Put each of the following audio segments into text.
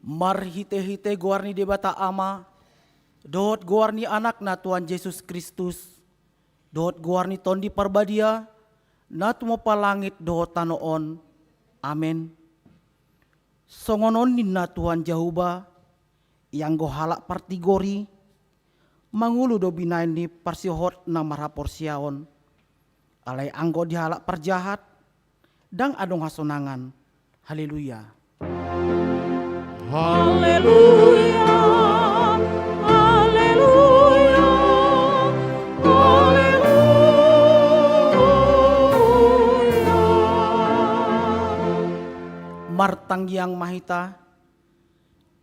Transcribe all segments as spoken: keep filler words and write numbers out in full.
Marhite-hite goar ni Debata Ama, dohot goar ni Anakna Tuhan Jesus Kristus, dohot goar ni Tondi Parbadia, na tumompa langit dohot tano on. Amen. Songon on ninna Tuhan Jahowa, ianggo halak partigor i, mangolu do binahen ni parsiohot na marhaporseaon. Alai anggo di halak parjahat, ndang adong hasonangan. Haleluya. Haleluya, haleluya, haleluya. Martangiang ma hita.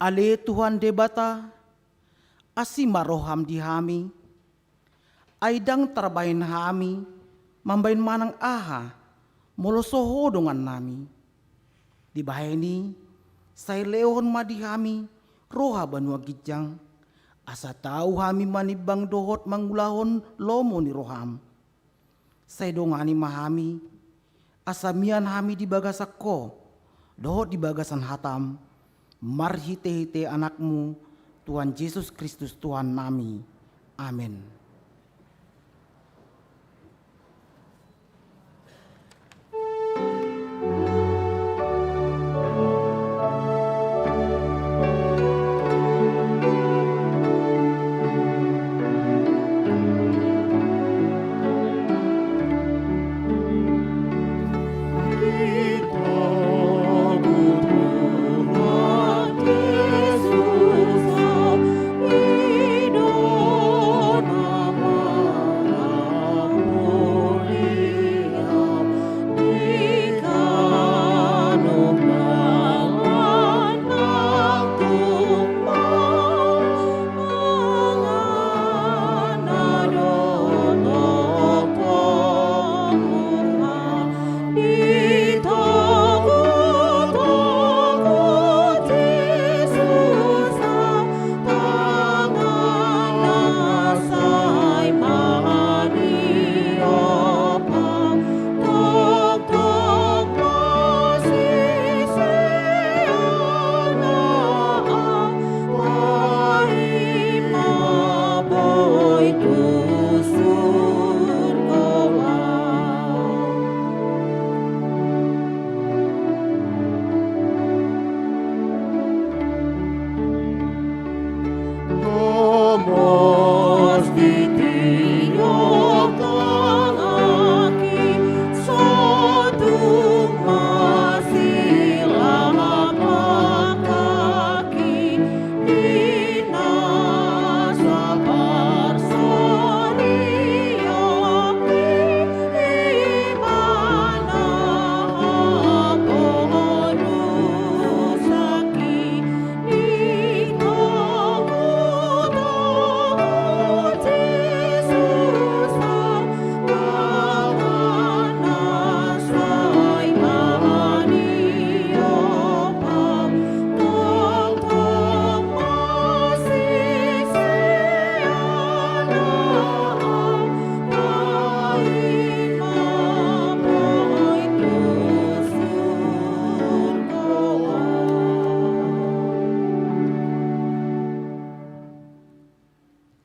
Ale Tuhan Debata, asi ma roham di hami, ai ndang tarbahen hami mambahen manang aha, molo so Ho dongannami. Dibahen i, sai lehon ma di hami roha banua ginjang, asa tau hami manimbang dohot mangulahon lomo ni roham. Sai dongani ma hami, asa mian hami di bagasan Ho, dohot di bagasan hatam, marhite-hite Anakmu, Tuhan Jesus Kristus Tuhannami. Amen.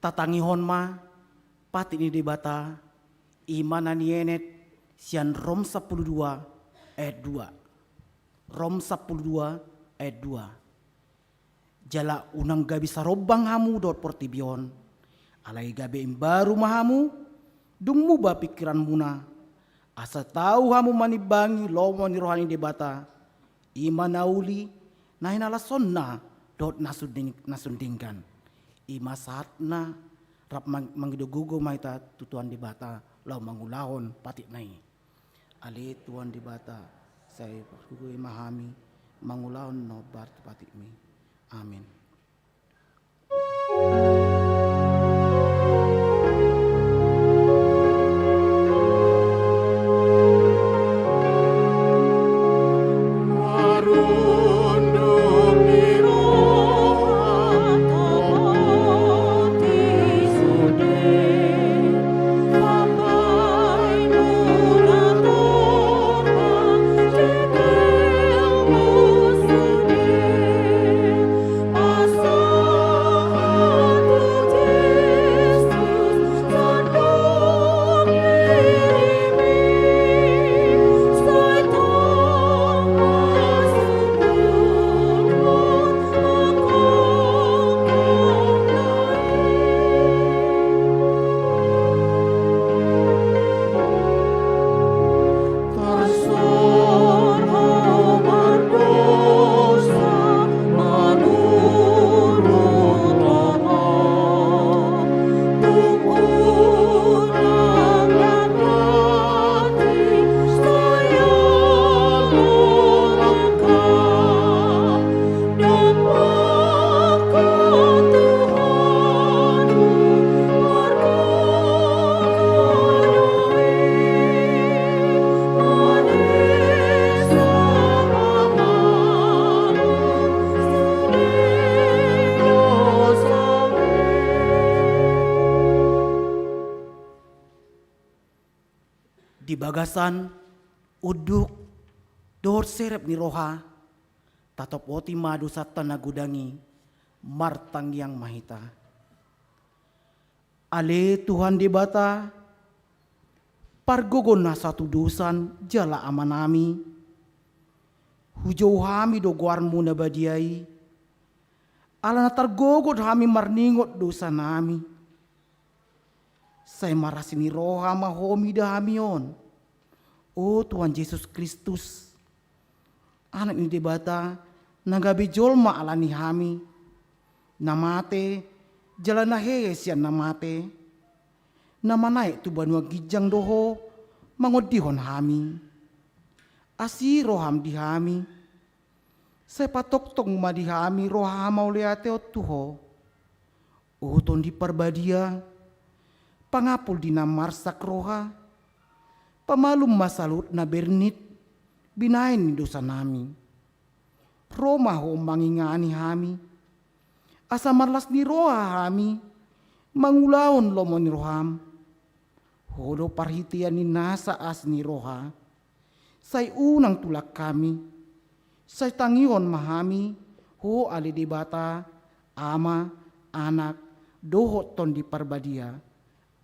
Tatangihon ma patik ni Debata, i ma na nienet sian Rom sampulu dua ayat dua. Rom sampulu dua ayat dua. Jala unang gabe sarombang hamu dohot portibi on, alai gabe imbaru ma hamu, dung muba pingkiranmuna, asa tau hamu manimbangi lomo ni roha ni Debata, i ma na uli, na hinalashonna dohot na sun deng-, na sun denggan. I ma sahatna rap mang-, mangido gogo ma hita tu Tuhan Debata laho mangulahon patikna i. Ale Tuhan Debata, sai pargogoi ma hami mangulahon na hombar tu patikmi. Amen. Bagasan unduk dohot serep ni roha, tatopoti ma dosanta na godang i. Martangiang ma hita. Ale Tuhan Debata, pargogo na sahatudosan jala Amanami, hujou hami do goarMu na badia i, ala na targogot hami marningot dosanami. Sai marasi ni roha ma Ho mida hami on, o Tuhan Jesus Kristus, Anak ni Debata, na gabe jolma ala ni hami, na mate jala na hehe sian na mate, na manaek tu banua ginjang do Ho mangondihon hami. Asi rohaM di hami, sai patongtong ma di hami roha hamauliateon tu Ho. O Tondi Parbadia, pangapul di na marsak roha, pamalum ma saluhut na bernit binahen ni dosanami. Ro ma Ho mangingani hami, asa marlas ni roha hami mangulahon lomo ni rohaM. Ho do parhitean ni nasa asi ni roha. Sai unang tulak hami, sai tangihon ma hami Ho ale Debata, Ama, Anak, dohot Tondi Parbadia.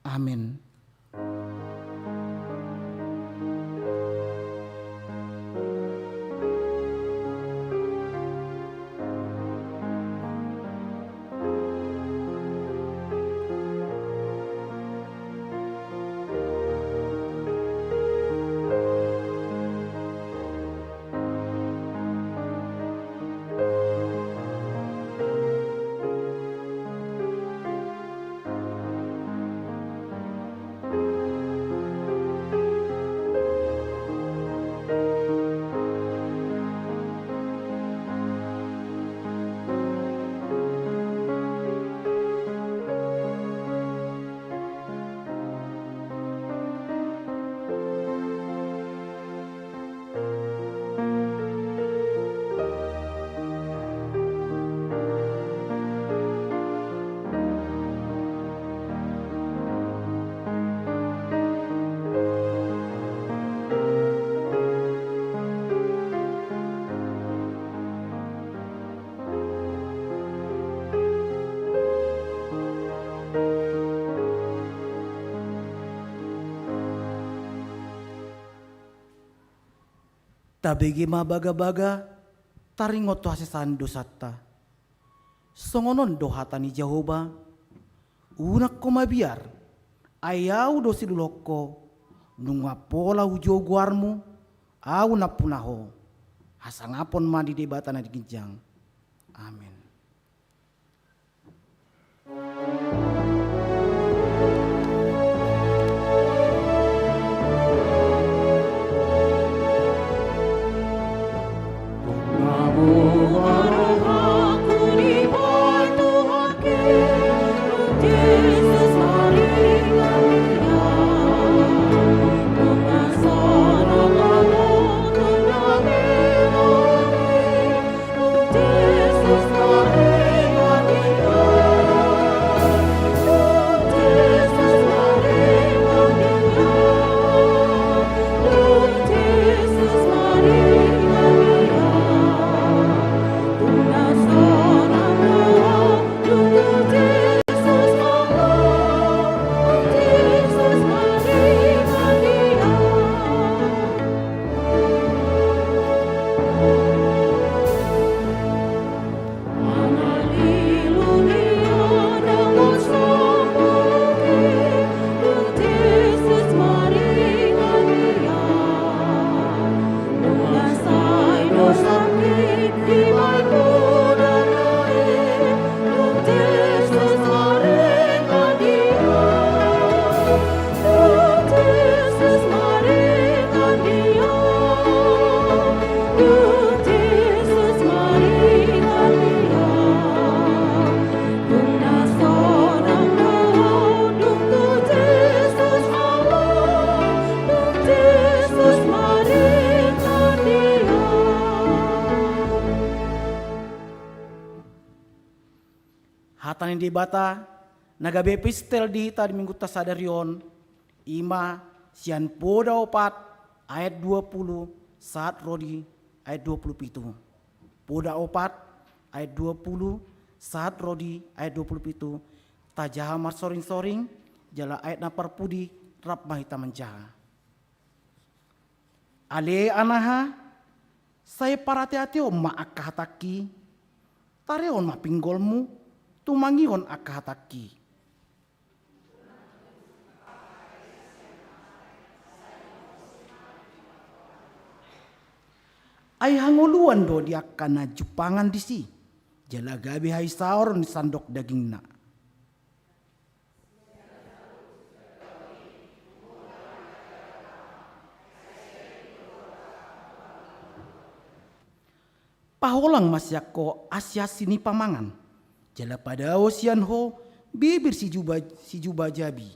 Amen. Tabege ma bagabaga, taringot tu hasesaan dosanta. Songon on do hata ni Jahowa: Unang ho mabiar, ai Ahu do siluluhon ho, nunga pola hujou goarmu, Ahu nampuna ho. Hasangapon ma di Debata na ginjang. Amen. Hata ni Debata na gabe epistel di hita di minggunta sadari on, i ma Sian Poda opat ayat dua pulu sahat ro di ayat dua pulu pitu. Poda opat ayat dua pulu sahat ro di ayat dua pulu pitu. Tajaha marsoring-soring, jala ayat na parpudi rap ma hita manjaha. Ale anaha, sai parate-ateon ma angka hatangki, tarehon ma pinggolmu, tumangihon angka hatangki. Ai hangoluan do di angka na jumpangan disi, jala gabe haisaoron di sandok dagingna. Paholang ma sian ho asi-asi ni pamangan, jala padao sian ho bibir si juba, si juba jabi.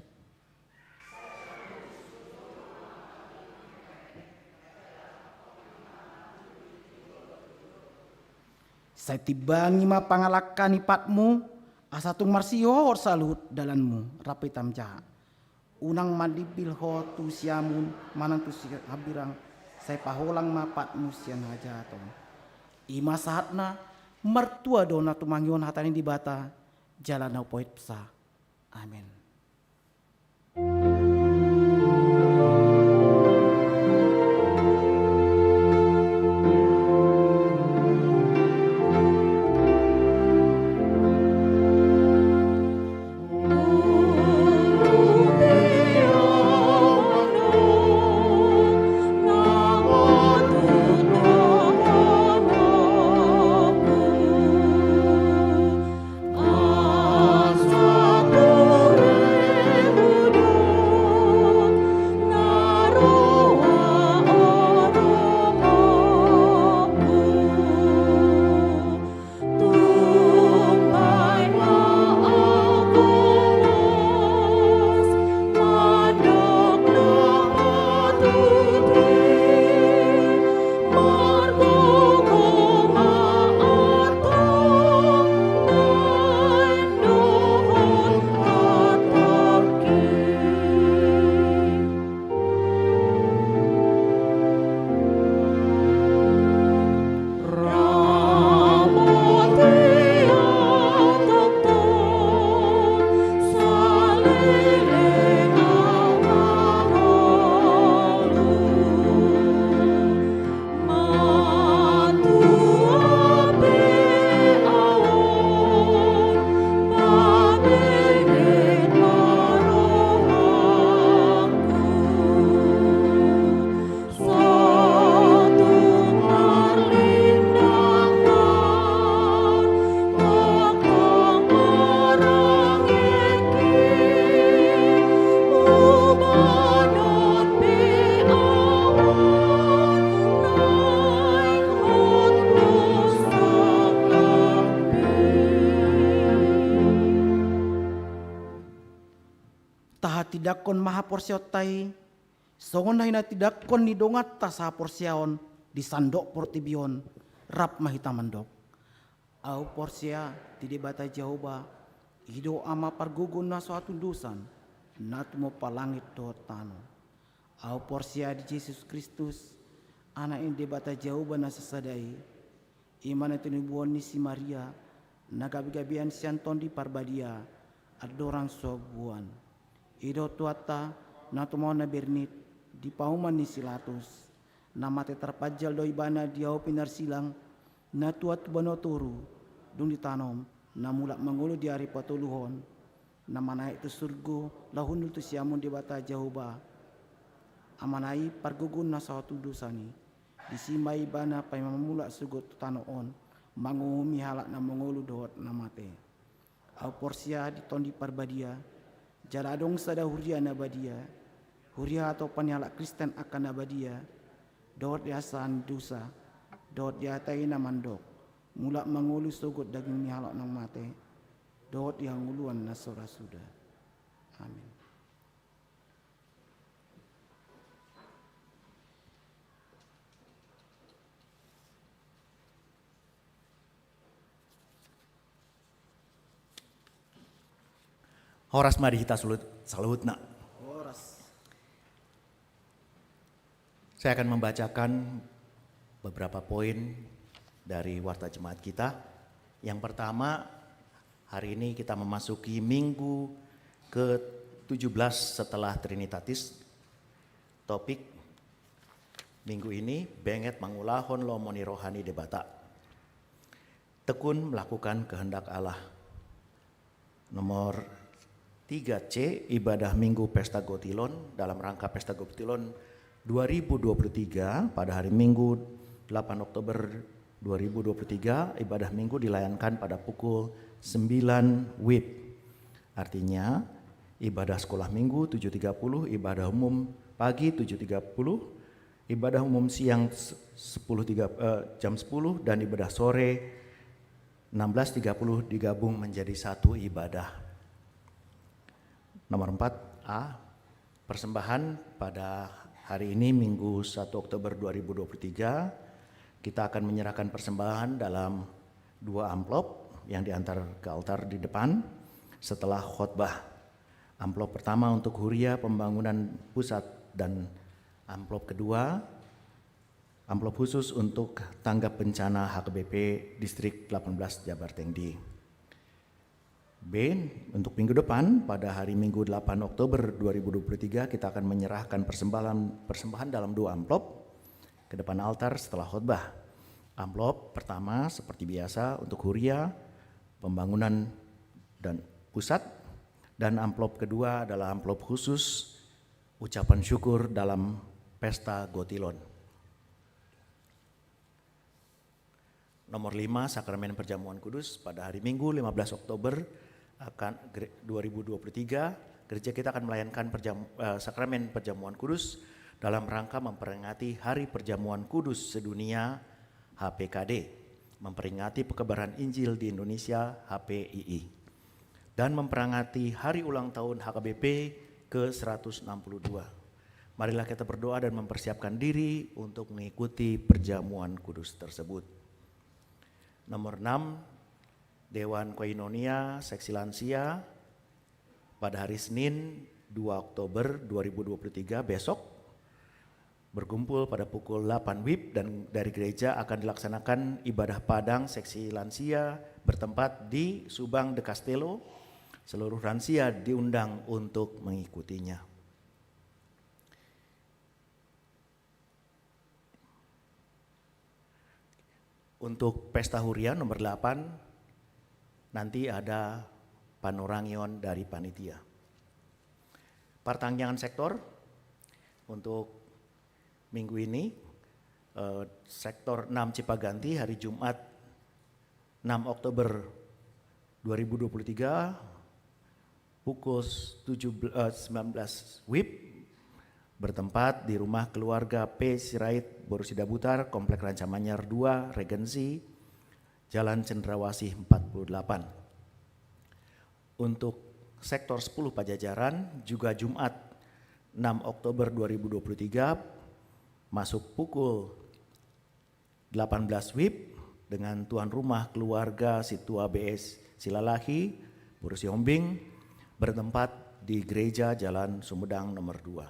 Sai timbangi ma pangalangka ni patmu, asa tung marsihohot saluhut dalanmu. Rap hita manjaha. Unang mandimbil ho tu siamun manang tu sihambirang, sai paholang ma patmu sian hajahaton. I ma sahatna. Martua do na tumangihon hata ni Debata, jala na umpohitsa. Amen. Tahatindangkon ma haporseaonta i, songon na hinatindangkon ni donganta sahaporseaon di sandok portibi on. Rap ma hita mandok. Ahu porsea di Debata Jahowa, i do Ama pargogo na so hatundosan, na tumompa langit dohot tano. Ahu porsea di Jesus Kristus, Anak ni Debata Jahowa na sasada i, i ma na tinubuhon ni si Maria, na gabegabean sian Tondi Parbadia, andorang so buan. I do Tuhanta, na tumaon na bernit, di pahuman ni si Latus, na mate tarpanjal do ibana di ahu pinarsilang, na tuat tu banua toru, dung ditanom, na mulak mangolu di ari patoluhon, na manaek tu surgo, laho hundul tu siamun Debata Jahowa, Amana i pargogo na so hatundosan i. Disi ma ibana paima mamulak sogot tu tano on, manguhumi halak na mangolu dohot na mate. Ahu porsea di Tondi Parbadia, jala adong sada huria na badia, huria hatopan ni halak Kristen angka na badia, dohot di hasesaan ni dosa, dohot di hata i na mandok, mulak mangolu sogot daging ni halak na mate, dohot di hangoluan na so ra suda. Amin. Horas ma di hita saluhut-, saluhutna. Horas. Saya akan membacakan beberapa poin dari Warta Jemaat kita. Yang pertama, hari ini kita memasuki minggu ke tujuh belas setelah Trinitatis. Topik minggu ini, Benget Mangulahon Lomo ni Roha ni Debata. Tekun melakukan kehendak Allah. Nomor tiga C, ibadah Minggu Pesta Gotilon dalam rangka Pesta Gotilon dua ribu dua puluh tiga, pada hari Minggu delapan Oktober dua ribu dua puluh tiga, ibadah Minggu dilayankan pada pukul sembilan wib. Artinya, ibadah sekolah Minggu tujuh tiga puluh, ibadah umum pagi tujuh tiga puluh, ibadah umum siang se-, sepuluh tiga, eh, jam sepuluh, dan ibadah sore enam belas tiga puluh digabung menjadi satu ibadah. Nomor empat A, persembahan pada hari ini, Minggu satu Oktober dua ribu dua puluh tiga, kita akan menyerahkan persembahan dalam dua amplop yang diantar ke altar di depan setelah khotbah. Amplop pertama untuk Huria Pembangunan Pusat dan amplop kedua, amplop khusus untuk tanggap bencana H K B P Distrik delapan belas Jabar Tengdi. B, untuk minggu depan, pada hari Minggu delapan Oktober dua ribu dua puluh tiga, kita akan menyerahkan persembahan, persembahan dalam dua amplop ke depan altar setelah khotbah. Amplop pertama, seperti biasa, untuk Huria, Pembangunan dan Pusat, dan amplop kedua adalah amplop khusus ucapan syukur dalam Pesta Gotilon. Nomor lima, Sakramen Perjamuan Kudus. Pada hari Minggu, lima belas Oktober, akan gere-, dua ribu dua puluh tiga, gereja kita akan melayankan perjam-, eh, Sakramen Perjamuan Kudus dalam rangka memperingati Hari Perjamuan Kudus Sedunia, H P K D, memperingati Pekabaran Injil di Indonesia, H P I I, dan memperingati hari ulang tahun H K B P ke seratus enam puluh dua. Marilah kita berdoa dan mempersiapkan diri untuk mengikuti perjamuan kudus tersebut. Nomor enam, Dewan Koinonia Seksi Lansia pada hari Senin, dua Oktober dua ribu dua puluh tiga, besok, berkumpul pada pukul delapan wib dan dari gereja akan dilaksanakan ibadah Padang Seksi Lansia bertempat di Subang de Castelo. Seluruh lansia diundang untuk mengikutinya. Untuk Pesta Huria nomor delapan, nanti ada panorangion dari panitia. Partangiangan sektor untuk minggu ini, eh, sektor enam Cipaganti, hari Jumat enam Oktober dua ribu dua puluh tiga, pukul tujuh belas, eh, sembilan belas wib, bertempat di rumah keluarga P Sirait Borusida Butar, Komplek Ranca Manyar dua, Regensi, Jalan Cendrawasih empat puluh delapan. Untuk sektor sepuluh Pajajaran, juga Jumat enam Oktober dua ribu dua puluh tiga, masuk pukul delapan belas wib, dengan tuan rumah keluarga Situa B S Silalahi, Boru Sihombing, bertempat di Gereja Jalan Sumedang nomor dua.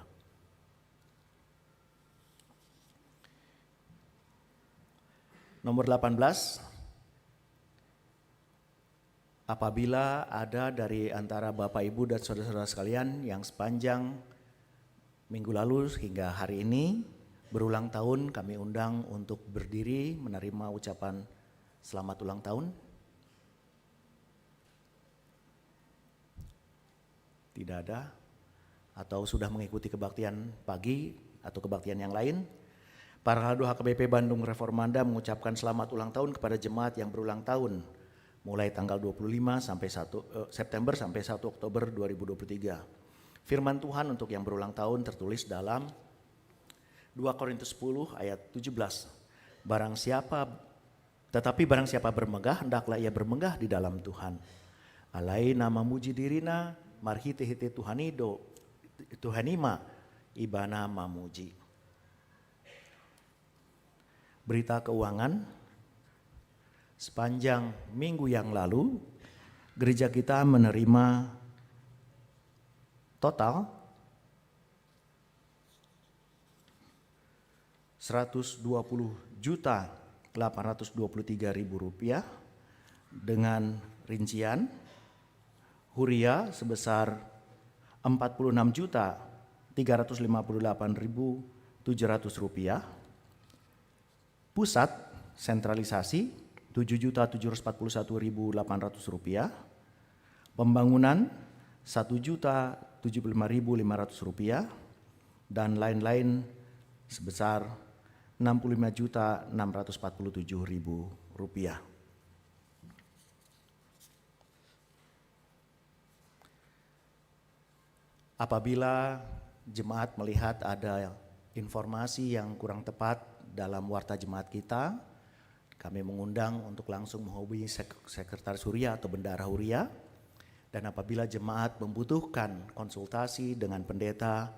Nomor delapan belas, apabila ada dari antara Bapak, Ibu, dan saudara-saudara sekalian yang sepanjang minggu lalu hingga hari ini berulang tahun, kami undang untuk berdiri menerima ucapan selamat ulang tahun. Tidak ada. Atau sudah mengikuti kebaktian pagi atau kebaktian yang lain. Parhalado H K B P Bandung Reformanda mengucapkan selamat ulang tahun kepada jemaat yang berulang tahun, mulai tanggal dua puluh lima sampai satu, eh, September sampai satu Oktober dua ribu dua puluh tiga. Firman Tuhan untuk yang berulang tahun tertulis dalam dua Korintus sepuluh ayat tujuh belas. Barang siapa, tetapi barang siapa bermegah, hendaklah ia bermegah di dalam Tuhan. Alai na mamuji dirina marhite-hite Tuhan i do, Tuhan i ma ibana mamuji. Berita keuangan, sepanjang minggu yang lalu, gereja kita menerima total seratus dua puluh juta delapan ratus dua puluh tiga ribu rupiah, dengan rincian huria sebesar empat puluh enam juta tiga ratus lima puluh delapan ribu tujuh ratus rupiah, pusat sentralisasi tujuh juta tujuh ratus empat puluh satu ribu delapan ratus rupiah, pembangunan satu juta tujuh puluh lima ribu lima ratus rupiah, dan lain-lain sebesar enam puluh lima juta enam ratus empat puluh tujuh ribu rupiah. Apabila jemaat melihat ada informasi yang kurang tepat dalam warta jemaat kita, kami mengundang untuk langsung menghubungi sek-, sekretaris huria atau bendahara huria. Dan apabila jemaat membutuhkan konsultasi dengan pendeta,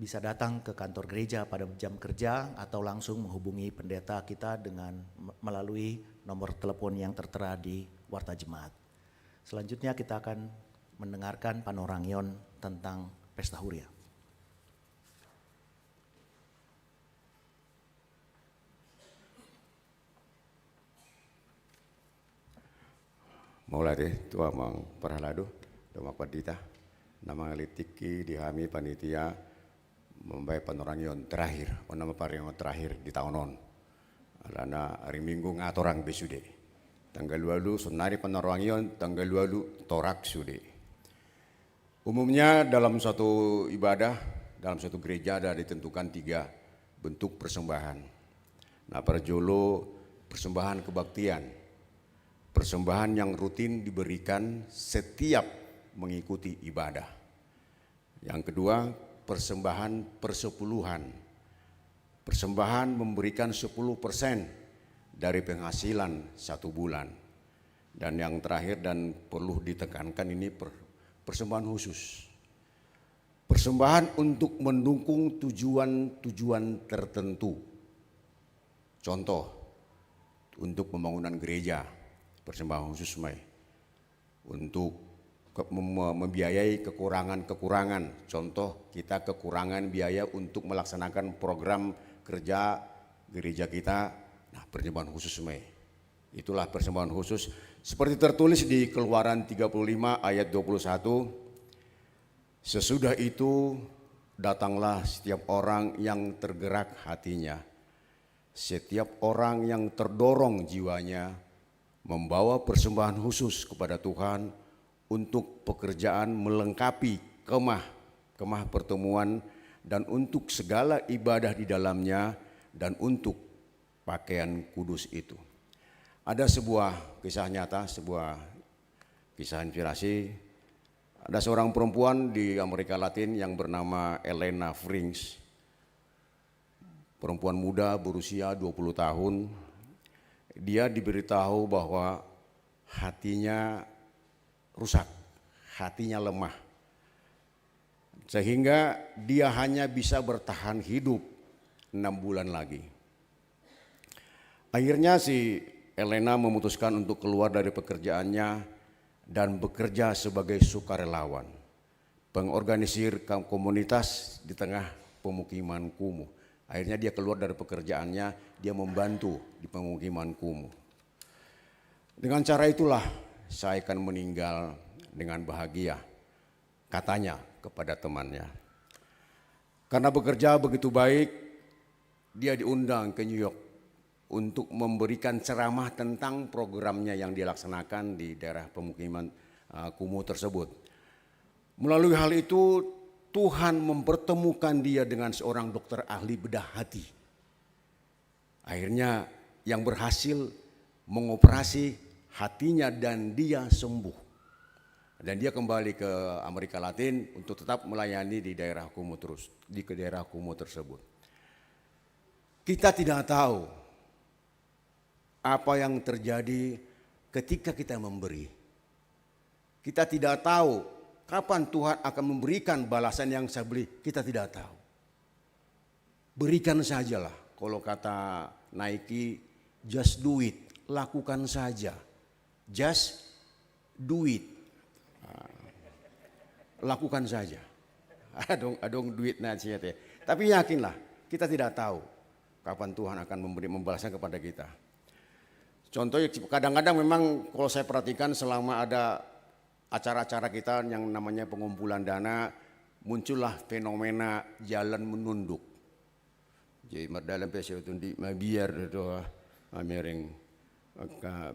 bisa datang ke kantor gereja pada jam kerja atau langsung menghubungi pendeta kita dengan me-, melalui nomor telepon yang tertera di warta jemaat. Selanjutnya kita akan mendengarkan panoramion tentang pesta huria. Mauliate tu amang parhalado, damang pandita, na mangalitihi di hami panitia mambahen panoramion terakhir, on nama panoramion terakhir di taon on. Alana ari Minggu nga torang be sude. Tanggal ualu, sonari panoramion tanggal ualu torang sude. Umumnya dalam suatu ibadah, dalam suatu gereja ada ditentukan tiga bentuk persembahan. Nah, parjolo persembahan kebaktian. Persembahan yang rutin diberikan setiap mengikuti ibadah. Yang kedua, persembahan persepuluhan. Persembahan memberikan sepuluh persen dari penghasilan satu bulan. Dan yang terakhir dan perlu ditekankan ini per-, persembahan khusus. Persembahan untuk mendukung tujuan-tujuan tertentu. Contoh, untuk pembangunan gereja, persembahan khusus ma i. Untuk ke-, mem-, membiayai kekurangan-kekurangan. Contoh, kita kekurangan biaya untuk melaksanakan program kerja gereja kita, nah, persembahan khusus ma i. Itulah persembahan khusus. Seperti tertulis di Keluaran tiga puluh lima ayat dua puluh satu, "Sesudah itu, datanglah setiap orang yang tergerak hatinya, setiap orang yang terdorong jiwanya, membawa persembahan khusus kepada Tuhan untuk pekerjaan melengkapi kemah, kemah pertemuan, dan untuk segala ibadah di dalamnya, dan untuk pakaian kudus itu." Ada sebuah kisah nyata, sebuah kisah inspirasi. Ada seorang perempuan di Amerika Latin yang bernama Elena Frings. Perempuan muda berusia dua puluh tahun. Dia diberitahu bahwa hatinya rusak, hatinya lemah. Sehingga dia hanya bisa bertahan hidup enam bulan lagi. Akhirnya si Elena memutuskan untuk keluar dari pekerjaannya dan bekerja sebagai sukarelawan, pengorganisir kam-, komunitas di tengah pemukiman kumuh. Akhirnya dia keluar dari pekerjaannya, dia membantu di pemukiman kumuh. "Dengan cara itulah saya akan meninggal dengan bahagia," katanya kepada temannya. Karena bekerja begitu baik, dia diundang ke New York untuk memberikan ceramah tentang programnya yang dia laksanakan di daerah pemukiman, eh, kumuh tersebut. Melalui hal itu, Tuhan mempertemukan dia dengan seorang dokter ahli bedah hati. Akhirnya, yang berhasil mengoperasi hatinya dan dia sembuh. Dan dia kembali ke Amerika Latin untuk tetap melayani di daerah kumuh terus, di ke daerah kumuh tersebut. Kita tidak tahu apa yang terjadi ketika kita memberi. Kita tidak tahu kapan Tuhan akan memberikan balasan yang sebeli, kita tidak tahu. Berikan sajalah. Kalau kata Nike, just do it. Lakukan saja. Just do it. Ah, lakukan saja. Adong, adong duit na siat ya. Tapi yakinlah, Kita tidak tahu kapan Tuhan akan memberi, membalasnya kepada kita. Contohnya, kadang-kadang memang kalau saya perhatikan, selama ada acara-acara kita yang namanya pengumpulan dana, muncullah fenomena jalan menunduk. Jadi mardalan pe asa tundi, mabiar do, mamereng angka,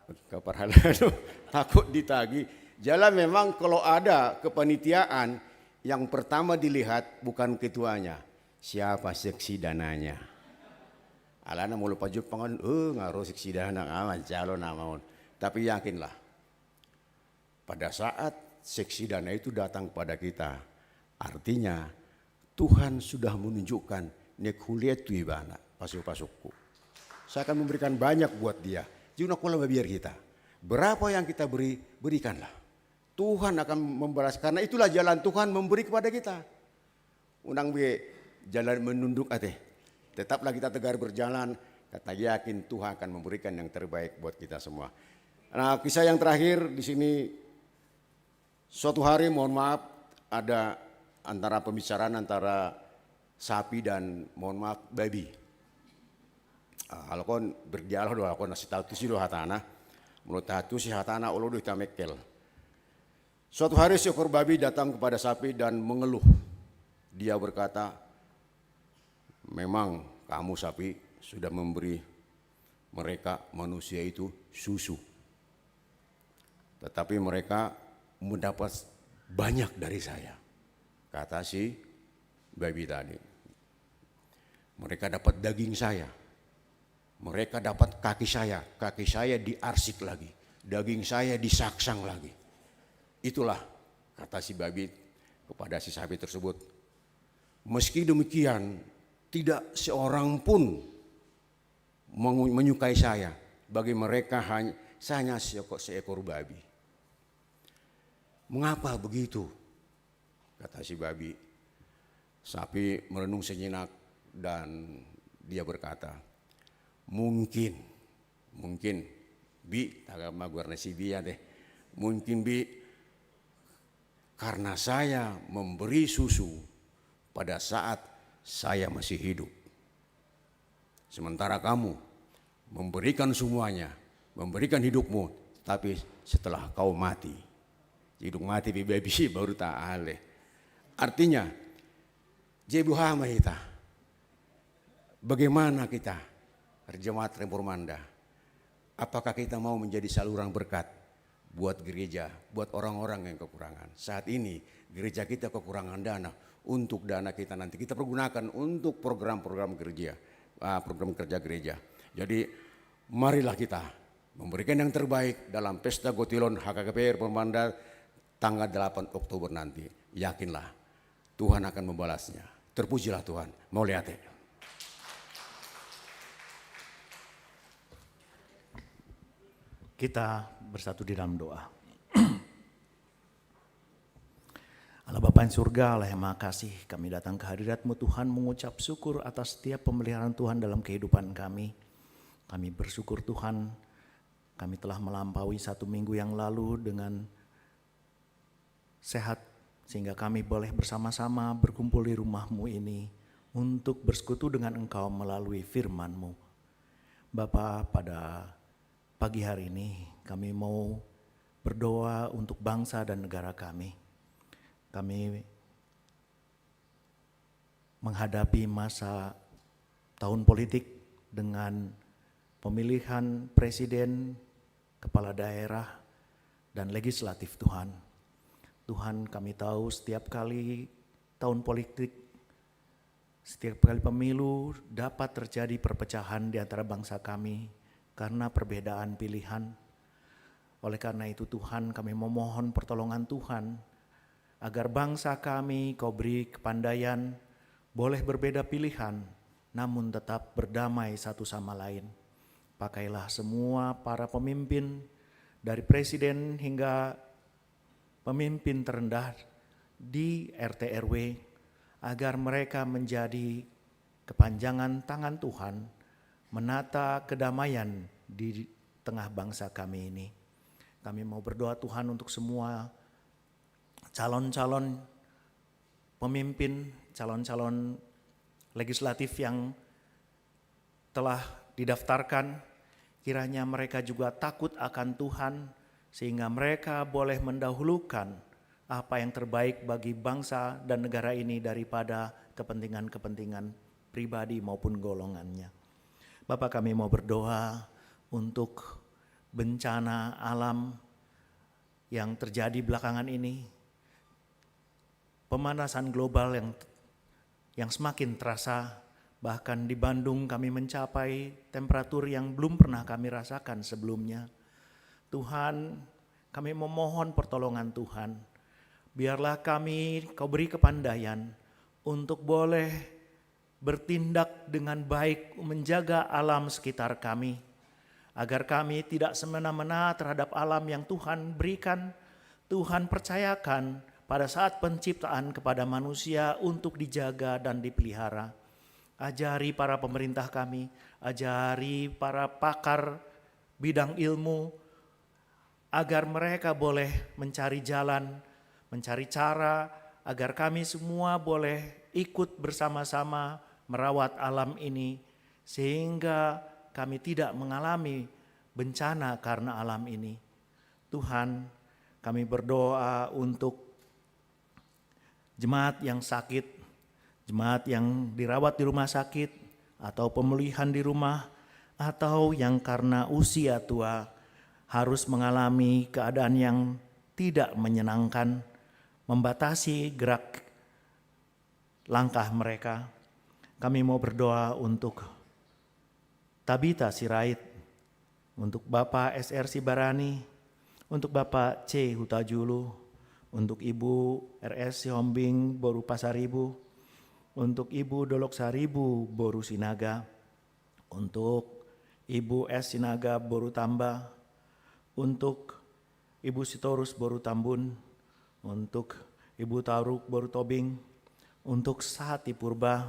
angka parhalado, takut ditagih. Jala memang kalau ada kepanitiaan, yang pertama dilihat bukan ketuanya, siapa seksi dananya. Alana molo pajumpang on, eh, nga ro seksi dana, nga manjalo nama on. Tapi yakinlah, pada saat seksi dana itu datang pada kita, artinya Tuhan sudah menunjukkan, "Naeng hulean tu ibana pasu-pasungku. Saya akan memberikan banyak buat dia." Jadi unang pola mabiar hita. Berapa yang kita beri, berikanlah. Tuhan akan membalas, karena itulah jalan Tuhan memberi kepada kita. Unang be jalan menunduk, ate. Tetaplah kita tegar berjalan, karena yakin Tuhan akan memberikan yang terbaik buat kita semua. Nah, kisah yang terakhir di sini, suatu hari, mohon maaf, ada antara pembicaraan antara sapi dan, mohon maaf, babi. Ah, halak on berdialog do, halak on na sitau tusi do hatana. Molo tahan tusi hatana, olo do hita mengkel. Suatu hari seekor babi datang kepada sapi dan mengeluh. Dia berkata, "Memang kamu, sapi, sudah memberi mereka, manusia itu, susu. Tetapi mereka mendapat banyak dari saya," kata si babi tadi. "Mereka dapat daging saya. Mereka dapat kaki saya. Kaki saya diarsik lagi. Daging saya disaksang lagi." Itulah kata si babi kepada si sapi tersebut. Meski demikian, tidak seorang pun mengu-, menyukai saya. Bagi mereka hany-, saya hanya seekor, seekor babi. "Mengapa begitu?" kata si babi. Sapi merenung sejenak dan dia berkata, "Mungkin, mungkin, Bi," taga ma goarna si Bi, ate. "Mungkin, Bi, karena saya memberi susu pada saat saya masih hidup. Sementara kamu memberikan semuanya, memberikan hidupmu, tapi setelah kau mati." Hidup mati pe babi baru taale. Artinya, jadi boha ma hita? Bagaimana kita, jemaat Reformanda? Apakah kita mau menjadi saluran berkat buat gereja, buat orang-orang yang kekurangan? Saat ini gereja kita kekurangan dana, untuk dana kita nanti kita pergunakan untuk program-program gereja, ah, program kerja gereja. Jadi marilah kita memberikan yang terbaik dalam Pesta Gotilon H K G P Reformanda tanggal delapan Oktober nanti. Yakinlah, Tuhan akan membalasnya. Terpujilah Tuhan. Mauliate. Kita bersatu di dalam doa. Allah Bapa yang surga, Allah yang maha kasih, kami datang ke hadirat-Mu, Tuhan, mengucap syukur atas setiap pemeliharaan Tuhan dalam kehidupan kami. Kami bersyukur, Tuhan, kami telah melampaui satu minggu yang lalu dengan sehat, sehingga kami boleh bersama-sama berkumpul di rumah-Mu ini untuk bersekutu dengan Engkau melalui firman-Mu. Bapa, pada pagi hari ini kami mau berdoa untuk bangsa dan negara kami. Kami menghadapi masa tahun politik dengan pemilihan presiden, kepala daerah, dan legislatif, Tuhan. Tuhan, kami tahu setiap kali tahun politik, setiap kali pemilu dapat terjadi perpecahan di antara bangsa kami karena perbedaan pilihan. Oleh karena itu, Tuhan, kami memohon pertolongan Tuhan, agar bangsa kami Kau beri kepandaian, boleh berbeda pilihan, namun tetap berdamai satu sama lain. Pakailah semua para pemimpin, dari presiden hingga pemimpin terendah di R T R W, agar mereka menjadi kepanjangan tangan Tuhan, menata kedamaian di tengah bangsa kami ini. Kami mau berdoa, Tuhan, untuk semua calon-calon pemimpin, calon-calon legislatif yang telah didaftarkan, kiranya mereka juga takut akan Tuhan, sehingga mereka boleh mendahulukan apa yang terbaik bagi bangsa dan negara ini daripada kepentingan-kepentingan pribadi maupun golongannya. Bapa, kami mau berdoa untuk bencana alam yang terjadi belakangan ini, pemanasan global yang yang semakin terasa, bahkan di Bandung kami mencapai temperatur yang belum pernah kami rasakan sebelumnya. Tuhan, kami memohon pertolongan Tuhan. Biarlah kami Kau beri kepandaian untuk boleh bertindak dengan baik menjaga alam sekitar kami, agar kami tidak semena-mena terhadap alam yang Tuhan berikan, Tuhan percayakan pada saat penciptaan kepada manusia untuk dijaga dan dipelihara. Ajari para pemerintah kami, ajari para pakar bidang ilmu, agar mereka boleh mencari jalan, mencari cara, agar kami semua boleh ikut bersama-sama merawat alam ini, sehingga kami tidak mengalami bencana karena alam ini. Tuhan, kami berdoa untuk jemaat yang sakit, jemaat yang dirawat di rumah sakit, atau pemulihan di rumah, atau yang karena usia tua harus mengalami keadaan yang tidak menyenangkan, membatasi gerak langkah mereka. Kami mau berdoa untuk Tabita Sirait, untuk Bapak S R Sibarani, untuk Bapak C Hutajulu, untuk Ibu R S Sihombing boru Pasaribu, untuk Ibu Dolok Saribu boru Sinaga, untuk Ibu S Sinaga boru Tamba, untuk Ibu Sitorus boru Tambun, untuk Ibu Taruk boru Tobing, untuk Sati Purba,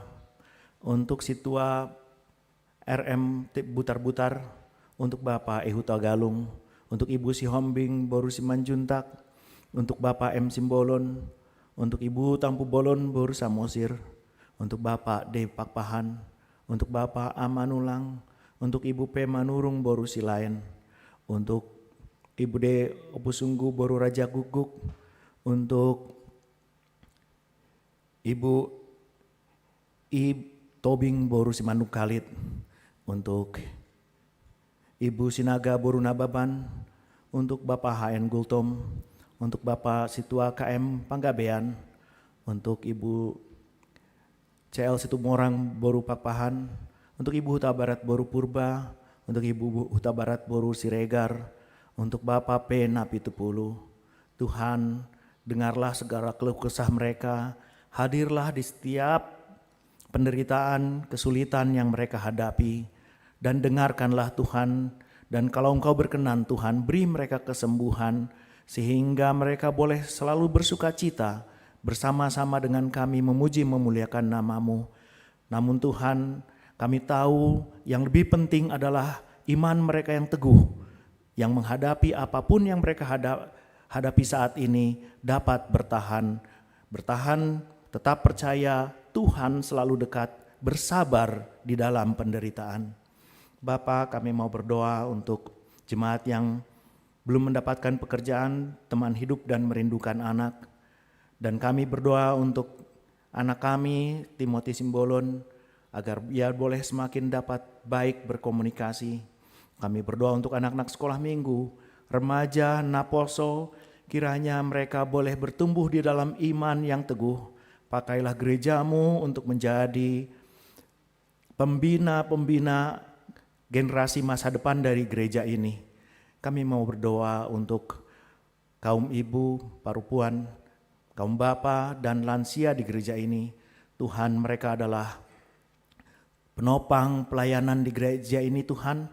untuk Situa R M Butar-Butar, untuk Bapak E Hutagalung, untuk Ibu Sihombing boru Simanjuntak, untuk Bapak M Simbolon, untuk Ibu Tampubolon boru Samosir, untuk Bapak D Pakpahan, untuk Bapak A Manulang, untuk Ibu P Manurung boru Silaen, untuk Ibu D Opusunggu boru Raja Guguk, untuk Ibu I Tobing boru Simanungkalit, untuk Ibu Sinaga boru Nababan, untuk Bapak H N Gultom, untuk Bapak Situa K M Panggabean, untuk Ibu C L Situmorang boru Pakpahan, untuk Ibu Hutabarat boru Purba, untuk Ibu Hutabarat boru Siregar, untuk Bapak P Napitupulu. Tuhan, dengarlah segala keluh kesah mereka, hadirlah di setiap penderitaan, kesulitan yang mereka hadapi, dan dengarkanlah Tuhan, dan kalau Engkau berkenan Tuhan, beri mereka kesembuhan, sehingga mereka boleh selalu bersukacita bersama-sama dengan kami memuji memuliakan nama-Mu. Namun Tuhan, kami tahu yang lebih penting adalah iman mereka yang teguh, yang menghadapi apapun yang mereka hada-, hadapi saat ini dapat bertahan. Bertahan, tetap percaya Tuhan selalu dekat, bersabar di dalam penderitaan. Bapa, kami mau berdoa untuk jemaat yang belum mendapatkan pekerjaan, teman hidup dan merindukan anak. Dan kami berdoa untuk anak kami, Timothy Simbolon, agar ia boleh semakin dapat baik berkomunikasi. Kami berdoa untuk anak-anak sekolah minggu, remaja, naposo, kiranya mereka boleh bertumbuh di dalam iman yang teguh. Pakailah gereja-Mu untuk menjadi pembina-pembina generasi masa depan dari gereja ini. Kami mau berdoa untuk kaum ibu, parupuan, kaum bapa, dan lansia di gereja ini. Tuhan, mereka adalah penopang pelayanan di gereja ini, Tuhan.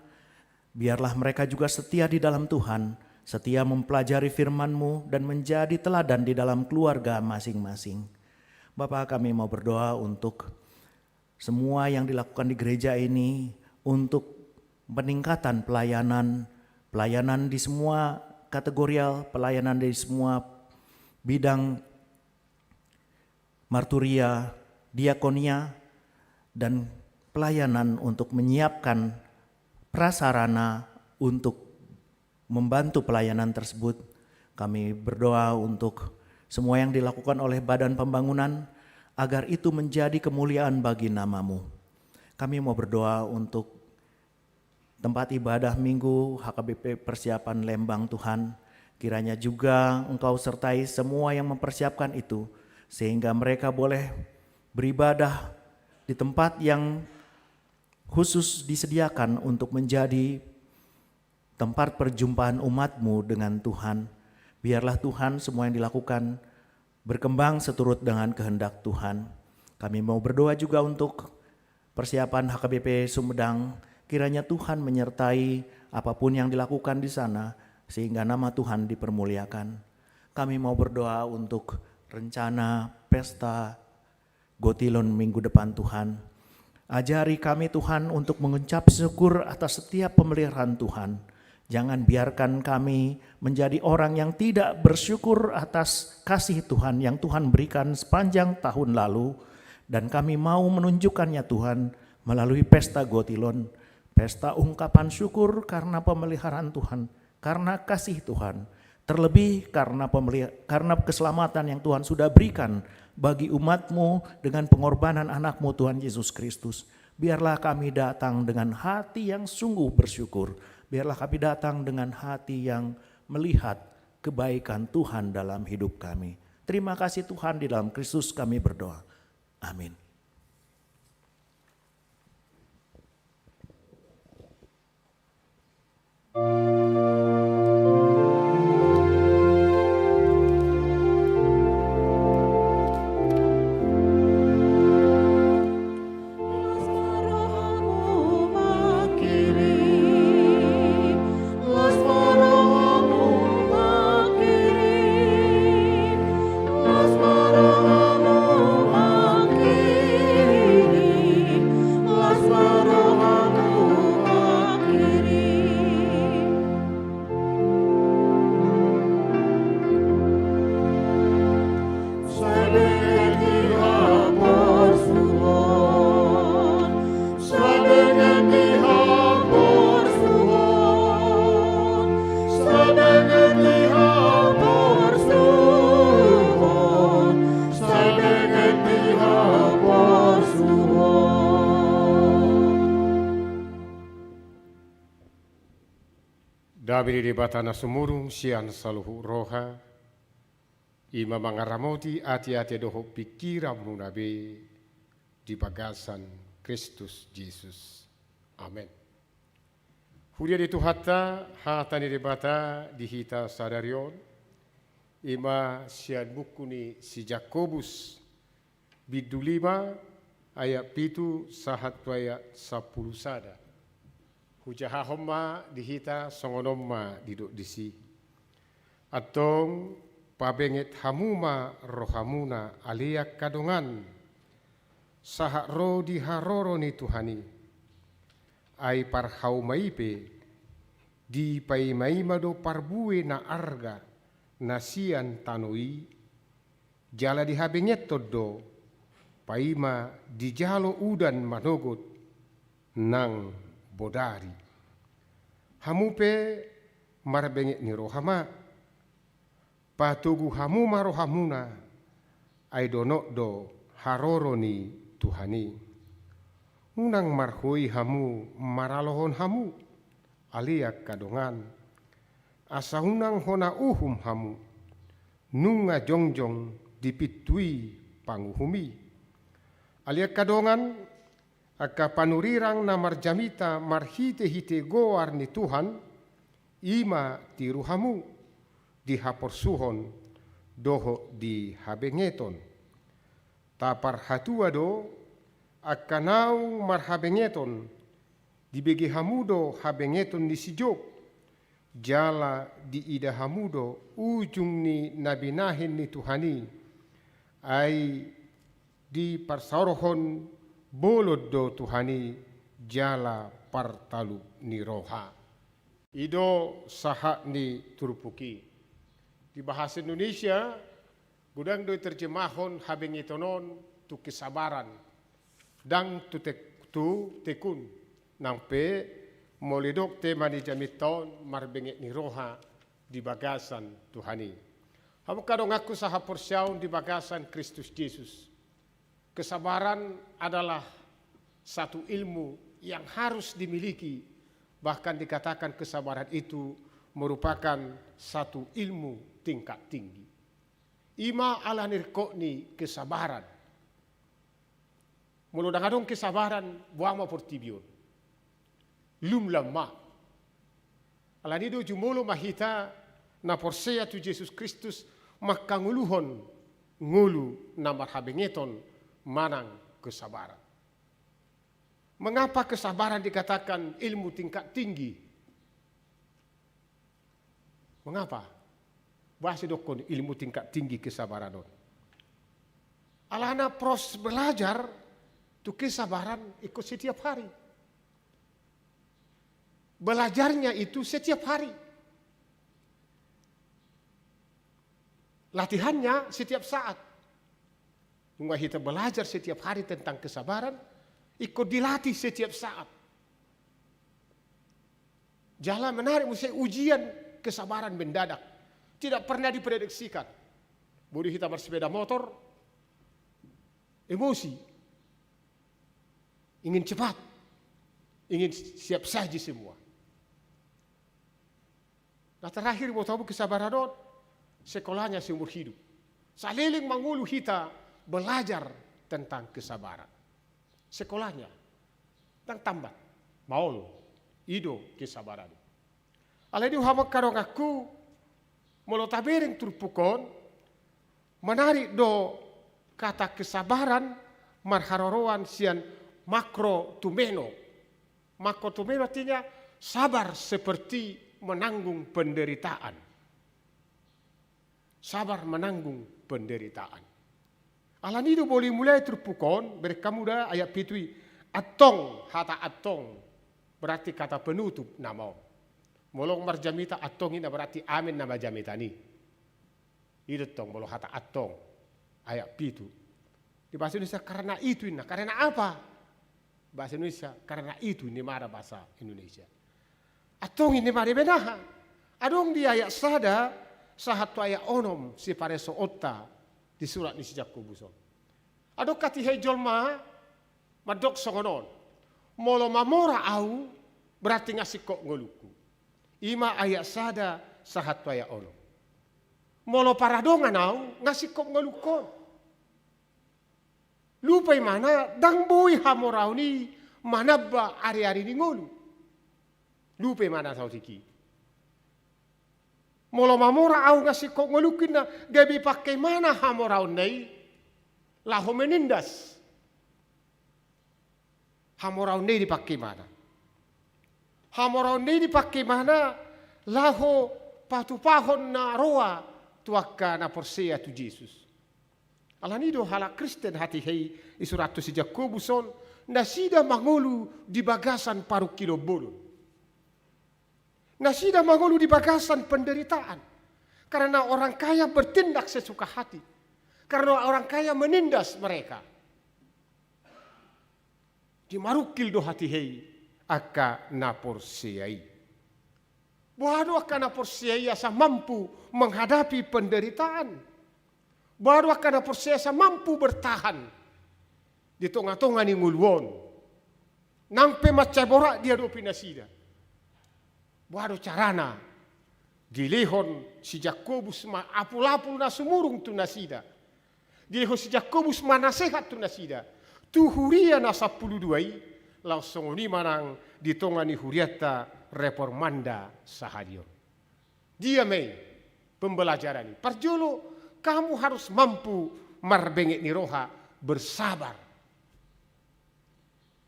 Biarlah mereka juga setia di dalam Tuhan, setia mempelajari firman-Mu dan menjadi teladan di dalam keluarga masing-masing. Bapa, kami mau berdoa untuk semua yang dilakukan di gereja ini untuk peningkatan pelayanan, pelayanan di semua kategorial, pelayanan di semua bidang marturia, diakonia, dan pelayanan untuk menyiapkan prasarana untuk membantu pelayanan tersebut. Kami berdoa untuk semua yang dilakukan oleh Badan Pembangunan, agar itu menjadi kemuliaan bagi nama-Mu. Kami mau berdoa untuk tempat ibadah Minggu H K B P Persiapan Lembang, Tuhan. Kiranya juga Engkau sertai semua yang mempersiapkan itu, sehingga mereka boleh beribadah di tempat yang khusus disediakan untuk menjadi tempat perjumpaan umat-Mu dengan Tuhan. Biarlah, Tuhan, semua yang dilakukan berkembang seturut dengan kehendak Tuhan. Kami mau berdoa juga untuk persiapan H K B P Sumedang. Kiranya Tuhan menyertai apapun yang dilakukan di sana, sehingga nama Tuhan dipermuliakan. Kami mau berdoa untuk rencana pesta Gotilon minggu depan, Tuhan. Ajari kami, Tuhan, untuk mengucap syukur atas setiap pemeliharaan Tuhan. Jangan biarkan kami menjadi orang yang tidak bersyukur atas kasih Tuhan yang Tuhan berikan sepanjang tahun lalu. Dan kami mau menunjukkannya, Tuhan, melalui pesta Gotilon, pesta ungkapan syukur karena pemeliharaan Tuhan, karena kasih Tuhan, terlebih karena pemeli-, karena keselamatan yang Tuhan sudah berikan bagi umat-Mu dengan pengorbanan Anak-Mu, Tuhan Yesus Kristus. Biarlah kami datang dengan hati yang sungguh bersyukur. Biarlah kami datang dengan hati yang melihat kebaikan Tuhan dalam hidup kami. Terima kasih, Tuhan, di dalam Kristus kami berdoa. Amin. Dame ni Debata na sumurung sian saluhut roha, i ma mangaramoti ateate dohot pingkiranmuna be di bagasan Kristus Jesus. Amen. Huria ni Tuhanta, hata ni Debata di hita sadari on, i ma sian buku ni si Jakobus, bindu lima, ayat pitu sahat tu ayat sampulu sada. Hujahahon ma di hita songon on ma didok disi. Antong pabenget hamu ma rohamuna ale angka dongan, sahat ro di haroro ni Tuhan i. Ai parhauma i pe, dipaimaima do parbue na arga na sian tano i, jala dihabengethon do, paima dijalo udan manogot nang bodari. Hamu pe marbenget ni roha ma, patogu hamu ma rohamuna, ai donok do haroro ni Tuhan i. Unang marhoi hamu maralohon hamu, ale angka dongan, asa unang hona uhum hamu, nunga jongjong di pintu i panguhum i. Ale angka dongan, angka panurirang na marjamita marhitehite goar ni Tuhan, i ma tiru hamu di haporsuhon dohot di habengeton. Taparhatua do angka naung marhabengeton, dibege hamu do habengeton ni si Job, jala diida hamu do ujung ni na binahen ni Tuhan i, ai diparsaorhon bolon do Tuhan i jala partalup ni roha. I do sahat ni turpuk i. Di bahasa Indonesia, godang do diterjemahon habengeton on tu kesabaran. Ndang tu tek-, tu tekun, nang pe molo didok tema ni jaminta on marbenget ni roha di bagasan Tuhan i. Hamu angka donganku sahaporseaon di bagasan Kristus Jesus. Kesabaran adalah satu ilmu yang harus dimiliki, bahkan dikatakan kesabaran itu merupakan satu ilmu tingkat tinggi. I ma ala ni ringkot ni kesabaran. Molo ndang adong kesabaran, boha ma portibi on. Lumlam ma. Ala ni do jumolo ma hita na porsea tu Jesus Kristus mangkangoluhon ngolu na marhabengeton manang kesabaran. Mengapa kesabaran dikatakan ilmu tingkat tinggi? Mengapa? Boha sidokkon ilmu tingkat tinggi kesabaran on. Alana proses belajar tu kesabaran ingkon setiap hari. Belajarnya itu setiap hari. Latihannya setiap saat. Nunga hita belajar setiap hari tentang kesabaran, ingkon dilatih setiap saat. Jala menarik muse ujian kesabaran mendadak. Tidak pernah diprediksikan. Boi do hita marsepeda motor, emosi. Ingin cepat. Ingin siap saji semua. Na terakhir, botomu kesabaran on, sekolahnya seumur hidup. Saleleng mangolu hita belajar tentang kesabaran. Sekolahnya, ndang tambat, maol, i do kesabaran. Alai di hamu angka donganku, molo tabereng turpuk on, menarik do kata kesabaran marharoroan sian makrotumeno. Makrotumeno artinya sabar seperti menanggung penderitaan. Sabar menanggung penderitaan. Alani do boi mulai turpuk on, bereng hamu da ayat pitu i. Antong, hata antong, berarti kata penutup nama on. Molo marjamita antong i na berarti amen nama jamitan i. I do antong molo hata antong. Ayat pitu. Di bahasa Indonesia karena itu inna. Karena apa? Bahasa Indonesia, karena itu, ninna ma da bahasa Indonesia. Antong ninna ma da ibana aha? Adong di ayat sada, sahat tu ayat onom, siparesoonta di surat ni si Jakobus on. Adong hatiha i jolma, mandok songon on. Molo mamora ahu, berarti nga singkop ngolungku. I ma ayat sada, sahat tu ayat onom. Molo paradongan ahu, nga singkop ngolungkon. Lupa ibana, ndang boi hamoraon i manamba ari-ari ni ngolu. Lupa ibana saotik i. Molo mamora ahu nga singkop ngolungku inna, gabe dipangke ibana hamoraonna i laho menindas. Hamoraonna i dipangke ibana. Hamoraonna i dipangke ibana laho patupahon na roa tu angka na porsea tu Jesus. Alani do halak Kristen hatiha i, disurathon si Jakobus on, nasida mangolu di bagasan parungkilon bolon. Nasida mangolu di bagasan penderitaan. Karena orang kaya bertindak sesuka hati. Karena orang kaya menindas mereka. Di marungkil do hatiha i angka na porsea i. Boha do angka na porsea i asa mampu menghadapi penderitaan? Boha do angka na porsea asa mampu bertahan di tonga-tonga ni ngolu on? Nang pe mansai borat diadopi nasida. Boha do carana? Dilehon si Jakobus ma apul-apul na sumurung tu nasida. Dilehon si Jakobus ma nasehat tu nasida. Tu huria na sampulu dua i, laos songon i ma nang di tonga ni hurianta reformanda sahali on. Dia ma i pembelajaran i? Parjolo, kamu harus mampu marbenget ni roha, bersabar.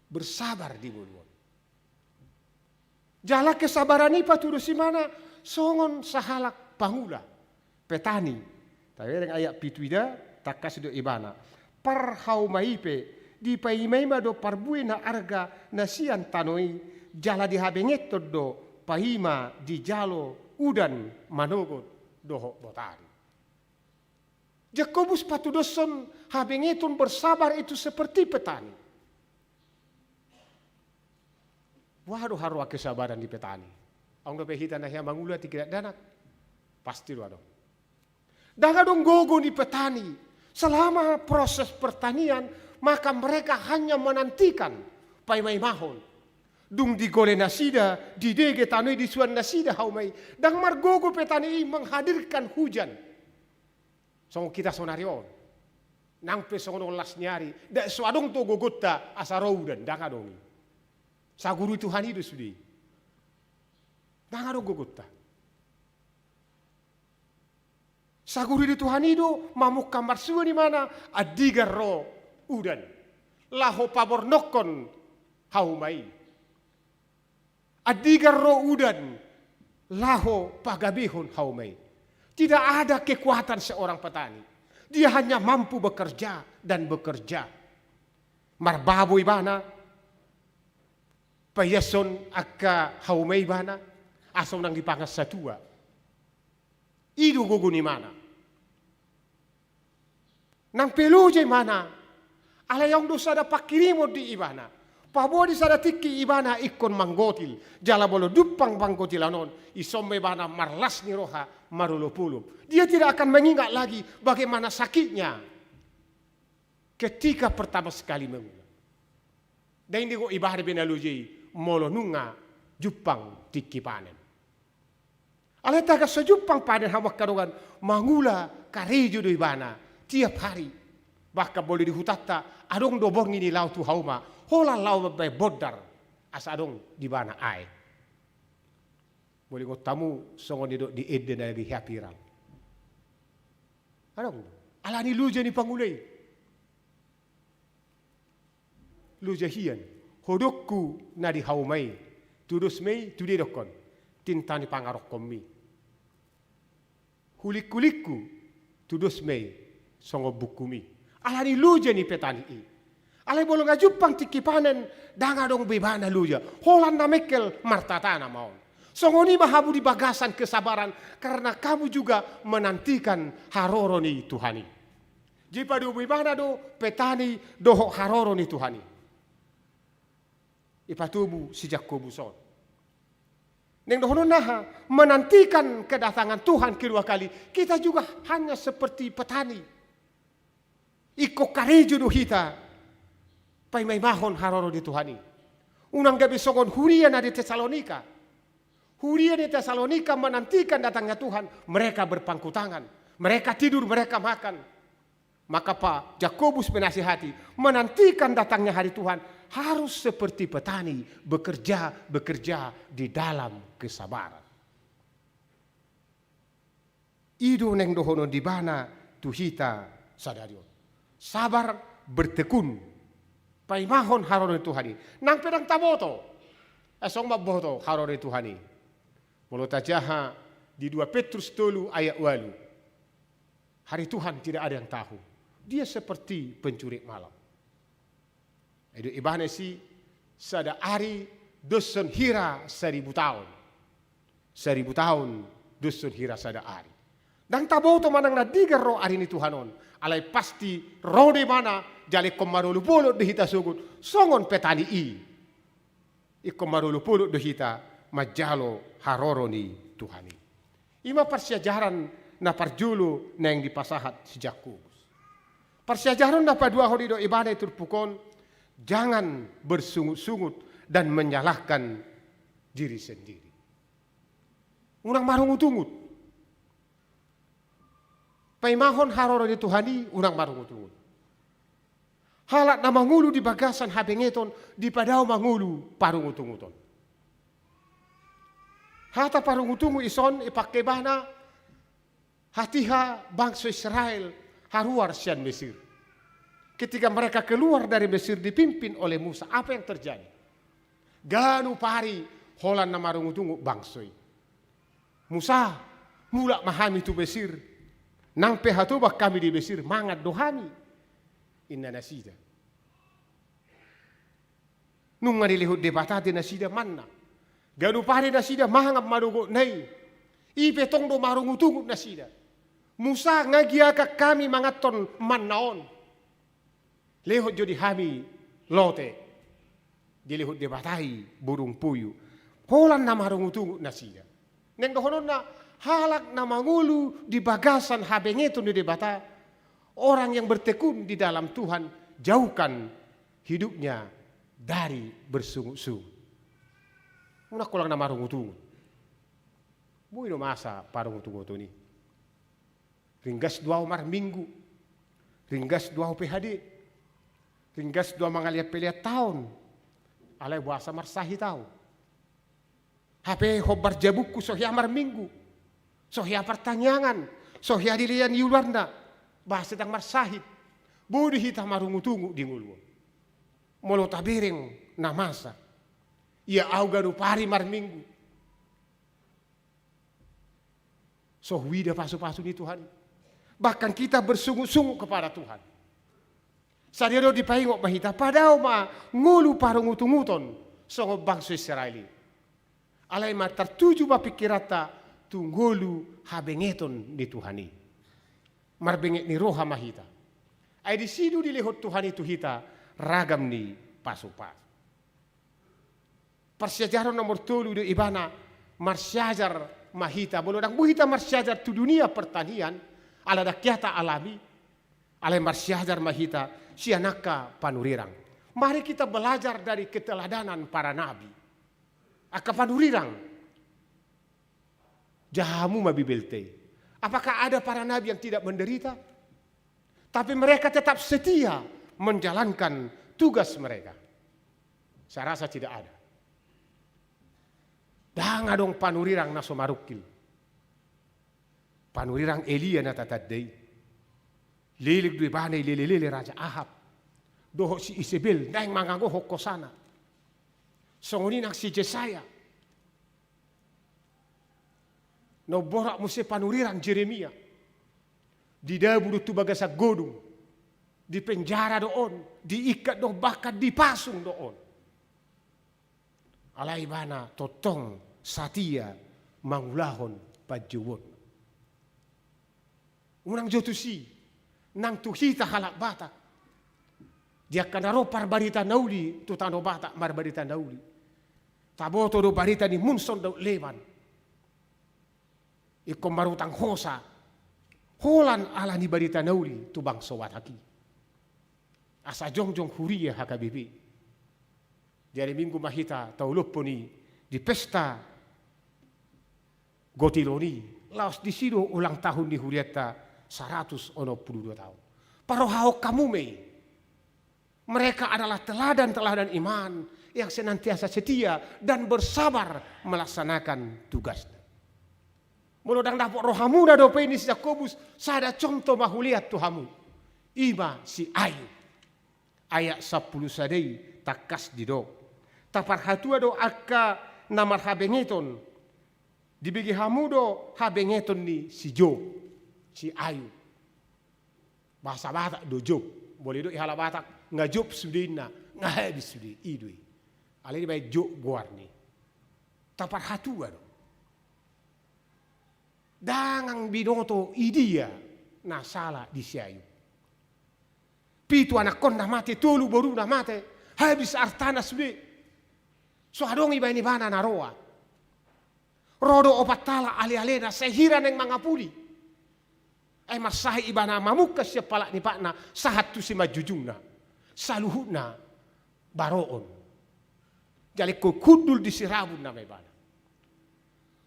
Bersabar di ngolu on. Jala kesabaran i patudos ibana songon sahalak pangula, petani. Tabereng ayat pitu i da, tangkas do ibana. Parhauma i pe, dipaima-ima do parbue na arga na sian tano i, jala dihabengethon do paima dijalo udan manogot dohot botari. Jakobus patudoshon habengeton bersabar itu seperti petani. Boha do haroan kesabaran di petani? Adong dope hita na hea mangula tingki dakdanak? Pasti do adong. Ndang adong gogo ni petani selama proses pertanian, maka mereka hanya menantikan, paimaimahon. Dung digole nasida, didege tano i, disuan nasida hauma i, ndang margogo petani i menghadirkan hujan. Songon hita sonari on, nang pe songon on las ni ari, ndang so adong do gogonta asa ro udan, ndang adong i. Saguru ni Tuhan i do sude i. Ndang adong gogonta. Saguru ni Tuhan i do mamungka marsua ni mana andigan ro udan laho pabornongkon hauma i. Andigan ro udan laho pagabehon hauma i. Tidak ada kekuatan seorang petani. Dia hanya mampu bekerja dan bekerja. Marbabo ibana, paiashon angka hauma i ibana, asa unang dipangan satua. I do gogo ni ibana. Nang pe loja ibana, alai adong do sada pangkirimon di ibana. Paboa di sada tingki ibana ingkon manggotil, jala molo jumpang panggotilan on, dison ma ibana marlas ni roha marolopolop. Dia tidak akan mengingat lagi bagaimana sakitnya ketika pertama sekali mangula. Ndang digogo ibana be na loja i molo nunga jumpang tingki panen. Alai tagan so jumpang panen, hamu angka dongan, mangula karejo do ibana tiap hari. Bahkan molo di hutanta adong do borngin i laho tu hauma, holan laho mambahen bondar asa adong di ibana aek. Molo ingot hamu songon nidok ni ende na lagi hea viral. Adong do. Alani loja ni pangula i. Loja hian, hodongku na di hauma i, tudos ma i, tu dia dokkon, tinta ni pangarongkonmi. Hulingkulingku, tudos ma i, songon bungkumi. Alani loja ni petani i. Alai molo nunga jumpang tingki panen, ndang adong be ibana loja. Holan na mengkel martatana ma on. Songon i ma hamu di bagasan kesabaran, karena kamu juga menantikan haroro ni Tuhan i. Jadi padomu ibana do petani dohot haroro ni Tuhan i. Ipatubu si Jakobus on. Naeng dohononna aha? Menantikan kedatangan Tuhan kedua kali. Kita juga hanya seperti petani. Ingkon karejo do hita paimaimahon haroro ni Tuhan i. Unang gabe songon huria na di Tesalonika. Huria di Tesalonika menantikan datangnya Tuhan, mereka berpangku tangan, mereka tidur, mereka makan. Maka Pak Jakobus menasihati, menantikan datangnya hari Tuhan harus seperti petani bekerja, bekerja di dalam kesabaran. I do naeng dohonon ni ibana tu hita sadari on. Sabar bertekun. Paimahon haroro ni Tuhan i. Nang pe ndang taboto, asa mamboto haroro ni Tuhan i. Molo tajaha di dua Petrus tolu ayat ualu. Hari Tuhan tidak ada yang tahu. Dia seperti pencuri malam. Ai didok ibana disi, sada ari dos songon hira saribu taon. Saribu taon dos songon hira sada ari. Ndang taboto manang na digar ro ari ni Tuhan on. Alai pasti ro do ibana, jala ingkon marolopolop do hita sogot songon petani i. Ingkon marolopolop do hita manjalo haroro ni Tuhan i. I ma parsiajaran na parjolo naeng dipasahat si Jakobus. Parsiajaran na paduahon didok ibana di turpuk on, jangan bersungut-sungut dan menyalahkan diri sendiri. Unang marungut-ungut. Paimahon haroro ni Tuhan i, unang marungut-ungut. Halak na mangolu di bagasan habengeton dipadao mangolu parungut-unguton. Hata parungut-ungut dison dipangke ibana hatiha bangso Israel haruar sian Mesir. Ketika mereka keluar dari Mesir dipimpin oleh Musa, apa yang terjadi? Ganup ari holan na marungut-ungut bangso i. Musa, mulak ma hami tu Mesir. Nang pe hatoban hami di Mesir, mangan do hami, ninna nasida. Nunga dilehon Debata di nasida manna. Ganup ari nasida mangan ma dogotna i. I pe tong do marungut-ungut nasida. Musa, nga giakan hami manganhon manna on? Lehon jo di hami lote. Dilehon Debata i burung puyuk, holan na marungutungut nasida. Naeng dohononna, halak na mangolu di bagasan habengeton ni Debata, orang yang bertekun di dalam Tuhan, jauhkan hidupnya dari bersungut-sungut. Unang holan na marungutungut. Boi do masa parungutunguton i. Ringgas do ahu marminggu. Ringgas do ahu P H D. Ringgas do ahu mangalean pelean taon. Alai boasa marsahit ahu? Hape hombar jabungku so hea marminggu. So hea partangiangan. So hea dilean ni ulaonna. Boasa ndang marsahit? Boi do hita marungutungut di ngolu on. Molo tabereng na masa. Ia ahu ganup ari marminggu. So huida pasu-pasu ni Tuhan i. Bahkan kita bersungut-sungut kepada Tuhan. Sadia do dipaingot ma hita, padao ma ngolu parungutunguton songon bangso Israel i. Alai ma tartuju ma pingkiranta tu ngolu habengeton ni Tuhan i. Marbenget ni roha ma hita. Ai disi do dilehon Tuhan i tu hita ragam ni pasu-pasu. Parsiajaran nomor tolu do ibana, marsiajar ma hita. Molo ndang boi hita marsiajar tu dunia pertanian, ala ndang hea taalami, alai marsiajar ma hita sian angka panurirang. Mari kita belajar dari keteladanan para nabi. Angka panurirang. Jaha hamu ma Bibelta i. Apakah ada para nabi yang tidak menderita? Tapi mereka tetap setia menjalankan tugas mereka. Saya rasa tidak ada. Ndang adong panurirang na so marungkil. Panurirang Elia na tatanda i. Leleng do ibana dilele-lele Raja Ahab. Dohot si Isebel, naeng mangagohon hosana. Songon i nang si Jesaya. Na umborat muse panurirang Jeremia. Didabu do tu bagasan godung. Dipenjara do on, diikat do, bahkan dipasung do on. Alai ibana tongtong satia mangulahon panjouon. Unang jo tusi, nang tu hita halak Batak. Di angka na ro parbarita na uli tu Tano Batak, marbarita na uli. Taboto do barita ni Munson dohot Leman. Ingkon marutang hosa. Holan ala ni barita na uli tu bangso Batak i. Asa jongjong huria H K B P. Di ari Minggu ma hita taolophon i di pesta Gotilon i, laos disi do ulang tahun ni hurianta saratus onom pulu dua taon. Parohahon hamu ma i. Mereka adalah teladan-teladan iman yang senantiasa setia dan bersabar melaksanakan tugasnya. Molo ndang dapot rohamuna dope i ni si Jakobus, sada contoh ma hulean tu hamu. I ma si Ayub. Ayat sampulu sada i tangkas didok. Taparhatua do angka na marhabengeton. Dibege hamu do habengeton ni si Job, si Ayub. Bahasa Batak do Job. Molo didok di halak Batak, nga job sude inna, nga habis sude, i do i. Alai dibaen Job goarni. Taparhatua do. Ndang binoto i dia na sala di si Ayub. Pitu anakkonna mate, tolu boruna mate, habis artana sude. So adong dibaen ibana na roa. Ro do opat halak alealena, sai hira naeng mangapuli. Ai marsahit ibana mamungka sian palak ni patna, sahat tu simanjujungna. Saluhutna baroon. Jala ingkon hundul di sirabun nama ibana.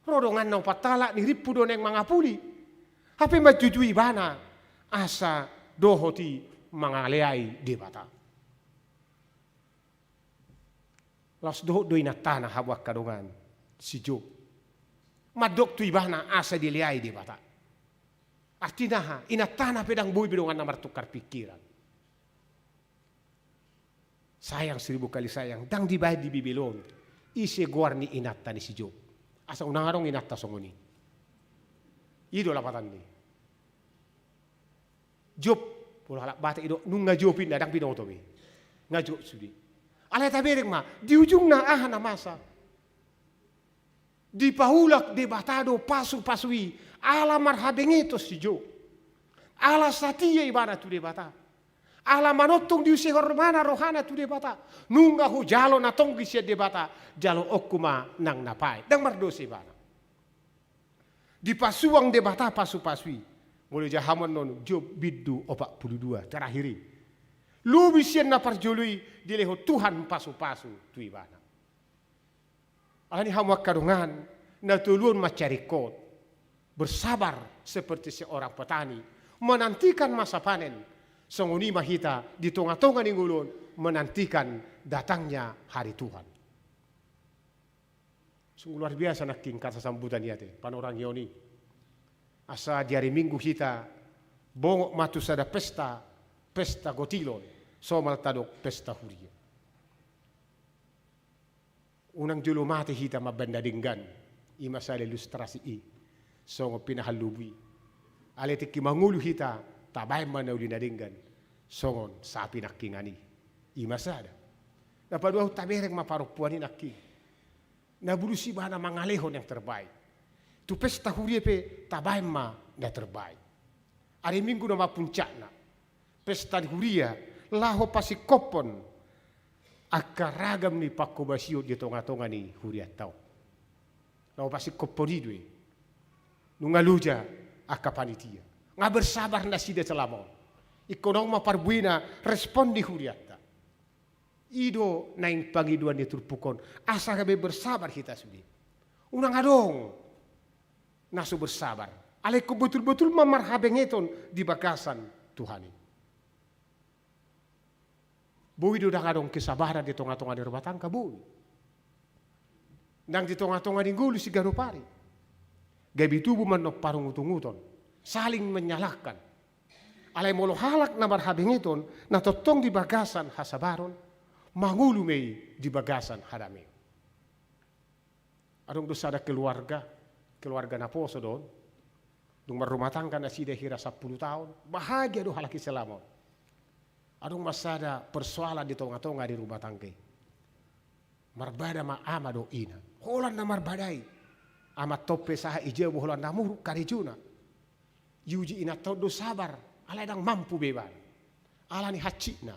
Ro donganna opat halak, nirimpu do naeng mangapuli. Hape manjujui ibana, asa dohot i mangaleai Debata. Laos dohot do inantana, hamu angka dongan, si Job. Mandok tu ibana asa dileai Debata. Artina aha? Inantana pe ndang boi be donganna martukar pingkiran. Sayang seribu kali sayang, ndang dibaen di Bibel on ise goar ni inanta ni si Job. Asa unang adong inanta songon i. I do lapatanni. Job, molo halak Batak i do, nunga Job inna, ndang binoto be. Nga Job sude. Alai tabereng ma, di ujungna aha na masa? Dipaulak Debata do pasupasu i, ala marhabengeton si Job. Ala satia ibana tu Debata. Ala manongtong diusehon ibana rohana tu Debata. Nunga hujalo na tonggi sian Debata, jaloonku ma nang na paet. Ndang mardosa ibana. Dipasuang Debata pasupasu i. Molo jaha ma annon Job bindu opat pulu dua, terakhir i. Lobi sian na parjolo i, dilehon Tuhan pasupasu tu ibana. Alani i hamu angka dongan, na tolu on mansai ringkot. Bersabar seperti seorang petani menantikan masa panen. Songon i ma hita di tongatonga ni ngolu on menantikan datangnya hari Tuhan. Sungguh luar biasa nangkin kata sambutan i ate, panorangion i. Asa di ari Minggu hita bongot ma tu sada pesta, pesta gotilon, somal tadok pesta huria. Unang jolo mate hita mambaen na denggan, i ma sada ilustrasi i, songon pinahan lubu i. Alai tingki mangolu hita, tabaen ma na uli na denggan, songon sapi nangkiningan i. I ma sada. Na paduahon tabereng ma parompuan i nangkin. Na bulus ibana mangalehon yang terbaik. Tu pesta huria pe tabaen ma na terbaik. Ari Minggu nama puncakna. Pesta ni huria, laho pasingkophon angka ragam ni pangkobasion di tongatonga ni hurianta on. Laho pasingkophon i do i. Nunga loja angka panitia. Nga bersabar nasida selama on. Ingkon adong ma parbuena respon ni hurianta. I do naeng pangidoan ni turpuk on, asa gabe bersabar hita sude. Unang adong na so bersabar. Alai ingkon botul-botul ma marhabengeton di bagasan Tuhan i. Boi do ndang adong kesabaran di tongatonga ni rumah tangga, boi. Nang di tongatonga ni ngolu siganup ari. Gabe tubu ma annon parungutunguton, saling menyalahkan. Alai molo halak na marhabengeton, na tongtong di bagasan hasabaron, mangolu ma i di bagasan hadameon. Adong do sada keluarga, keluarga naposo do on. Dung marrumah tangga nasida hira sampulu taon, bahagia do halak i selama on. Adong ma sada persoalan di tongatonga ni rumah tangga i. Marbada ma ama dohot ina. Holan na marbada i. Amanta on pe sahat i jabu holan na muruk karejona. Diuji inanta on do sabar, alai ndang mampu be ibana. Alani hansikna.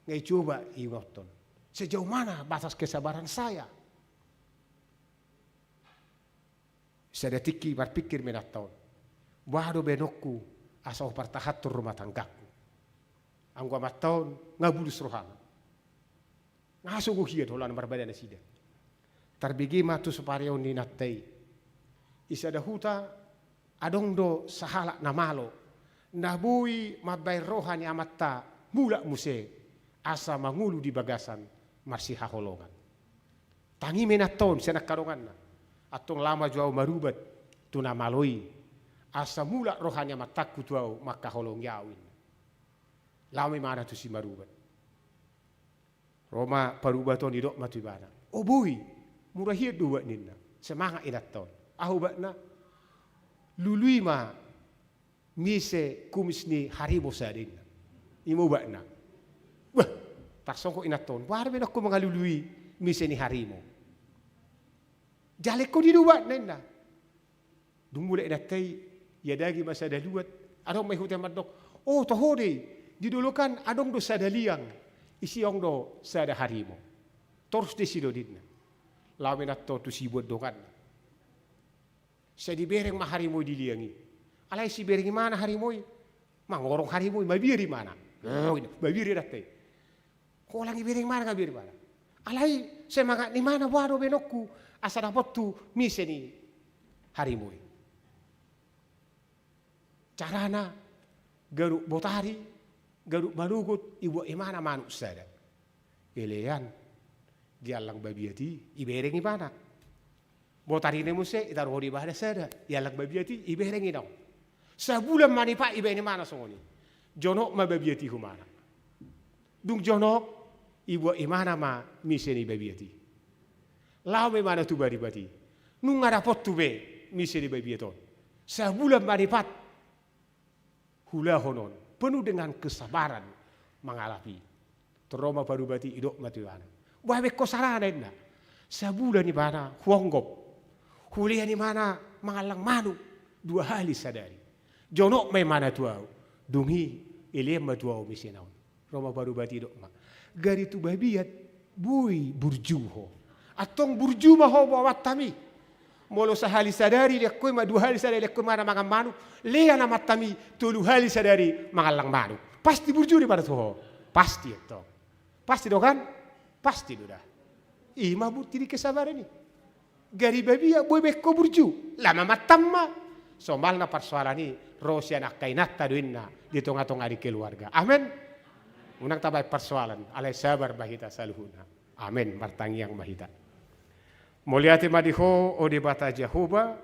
Nga icoba inanta on. Sejauh mana batas kesabaran saya? Sada tingki marpingkir ma inanta on. Boha do baenonku asa hupartahanhon rumah tanggangku? Anggo amanta on nga bulus rohana. Nga so gohian holan marbada nasida. Tarbege ma tu supareon ni inanta i. I sada huta adong do sahalak na malo, na boi mambaen roha ni amanta mulak muse asa mangolu di bagasan marsihaholongan. Tangi ma inanta on sian angka donganna. Antong laho ma jo ahu marubat tu na malo i, asa mulak roha ni amantangku tu ahu mangkaholongi ahu, ninna. Laho ma imana tusi marubat. Ro ma parubat on, didok ma tu ibana. O boi, mura hian do ubat, ninna. Semangat inanta on. Aha ubatna? Lului ma mise kumis ni harimo sada, ninna. I ma ubatna. Bah, tarsongkot inanta on. Boha do baenonku mangalului mise ni harimo? Jala ingkon i do ubatna, ninna. Dung mulak inanta i, iadagi ma sada luat, adong ma i huta mandok, o toho do i, di dolok an adong do sada liang, isi adong do sada harimo. Torus do i sidon, ninna. Laho ma inanta on tu sibuan donganna. Sai dibereng ma harimo i di liang i. Alai sibereng imana harimo i, mangorong harimo i, mabiar imana. O, ninna, mabiar inanta i. Holan ibereng imana, nga mabiar imana. Alai semangat ni imana, boha do baenonku asa dapothon mise ni harimo i? Carana, ganup botari, ganup manogot, ibuat imana manuk sada. Elean, di allang babiat i, ibereng imana. Botarina muse, itaruhon ibana sada, di allang babiat i, ibereng ina on. Sabulan manipat ibaen imana songon i. Jonok ma babiat i hu imana. Dung jonok, ibuat imana ma mise ni babiat i. Laho ma imana tu babiat i. Nunga dapothon be mise ni babiat on. Sabulan manipat. Hulahon on, penuh dengan kesabaran mangalap i. Tor ro ma parubat i, idok ma tu ibana. Boha be ingkon carana, ninna. Sabulan ibana huonggop. Hulean imana mangallang manuk dua hali sadari. Jonok ma imana tu ahu. Dung i Elean ma tu ahu muse na on. Ro ma parubat i, dok ma: Gari tu babiat boi burju ho. Antong burju ma ho, boa mantami. Molo sahali sadari lean ho i ma, dua hali sadari lean ho i ma na mangan manuk, lean amantami tolu hali sadari mangallang manuk. Pasti burju do i pada tu ho. Pasti antong. Pasti do kan? Pasti do da. I ma bukti ni kesabaran i. Gari babiat boi baen ho burju. Lam amantam ma. Somalna parsoalan i ro sian angka inanta do inna di tonga-tonga ni keluarga. Amen. Unang tabaen parsoalan, alai sabar ma hita saluhutna. Amen. Martangiang ma hita. Mauliate ma di Ho, o Debata Jahowa,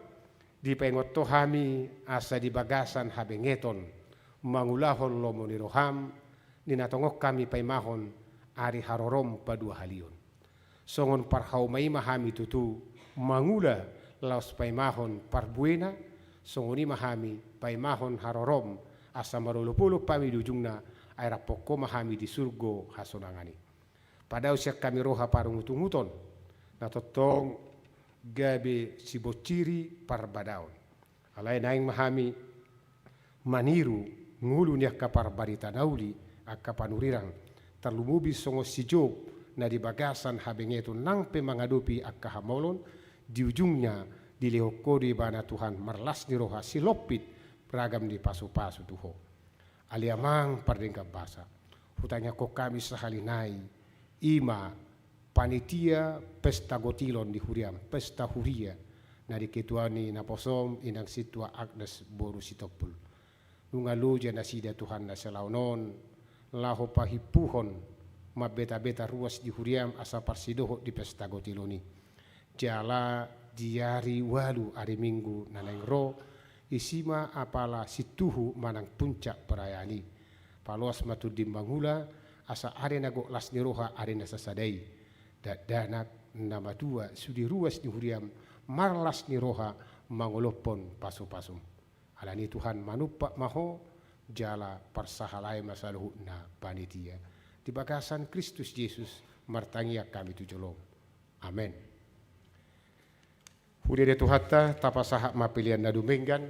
dipaingot Ho hami asa di bagasan habengeton mangulahon lomo ni roham, di na tongon hami paimahon ari harorom paduahalion. Songon parhauma i ma hami tutu mangula laos paimahon parbuena, songon i ma hami paimahon harorom asa marolopolop hami di ujungna, ai rap Ho ma hami di surgo hasonangan i. Padao sian hami roha parungutunguton, na tongtong gabe sibonciri parbadaon. Alai naeng ma hami maniru ngolu ni angka parbarita na uli, angka panurirang, tarlumobi songon si Job na di bagasan habengeton nang pe mangadopi angka hamaolon, di ujungna dilehon Ho do ibana Tuhan marlas ni roha silompit ragam ni pasupasu tu Ho. Ale Amang pardenggan basa, hutangiangkon hami sahali nai, i ma panitia pesta gotilon ni huriam, pesta huria, na diketuai ni naposom Inang Sintua Agnes boru Sitompul. Nunga loja nasida Tuhan na sialaon on, laho pahimpuhon mambetabeta ruas ni huriam asa parsidohot di pesta gotilon i. Jala di ari ualu, ari Minggu na naeng ro, disi ma apala sintuhu manang puncak perayaan i. Paloas ma Tondim mangula, asa ari na gok las ni roha ari na sasada i. Dakdanak na matua sude ruas ni huriam marlas ni roha mangolophon pasupasum. Alani i Tuhan, manumpak ma Ho, jala parsahalai ma saluhutna panitia. Di bagasan Kristus Jesus martangiang hami tu jolom. Amen. Huria ni Tuhanta, tapasahat ma pelean na dumenggan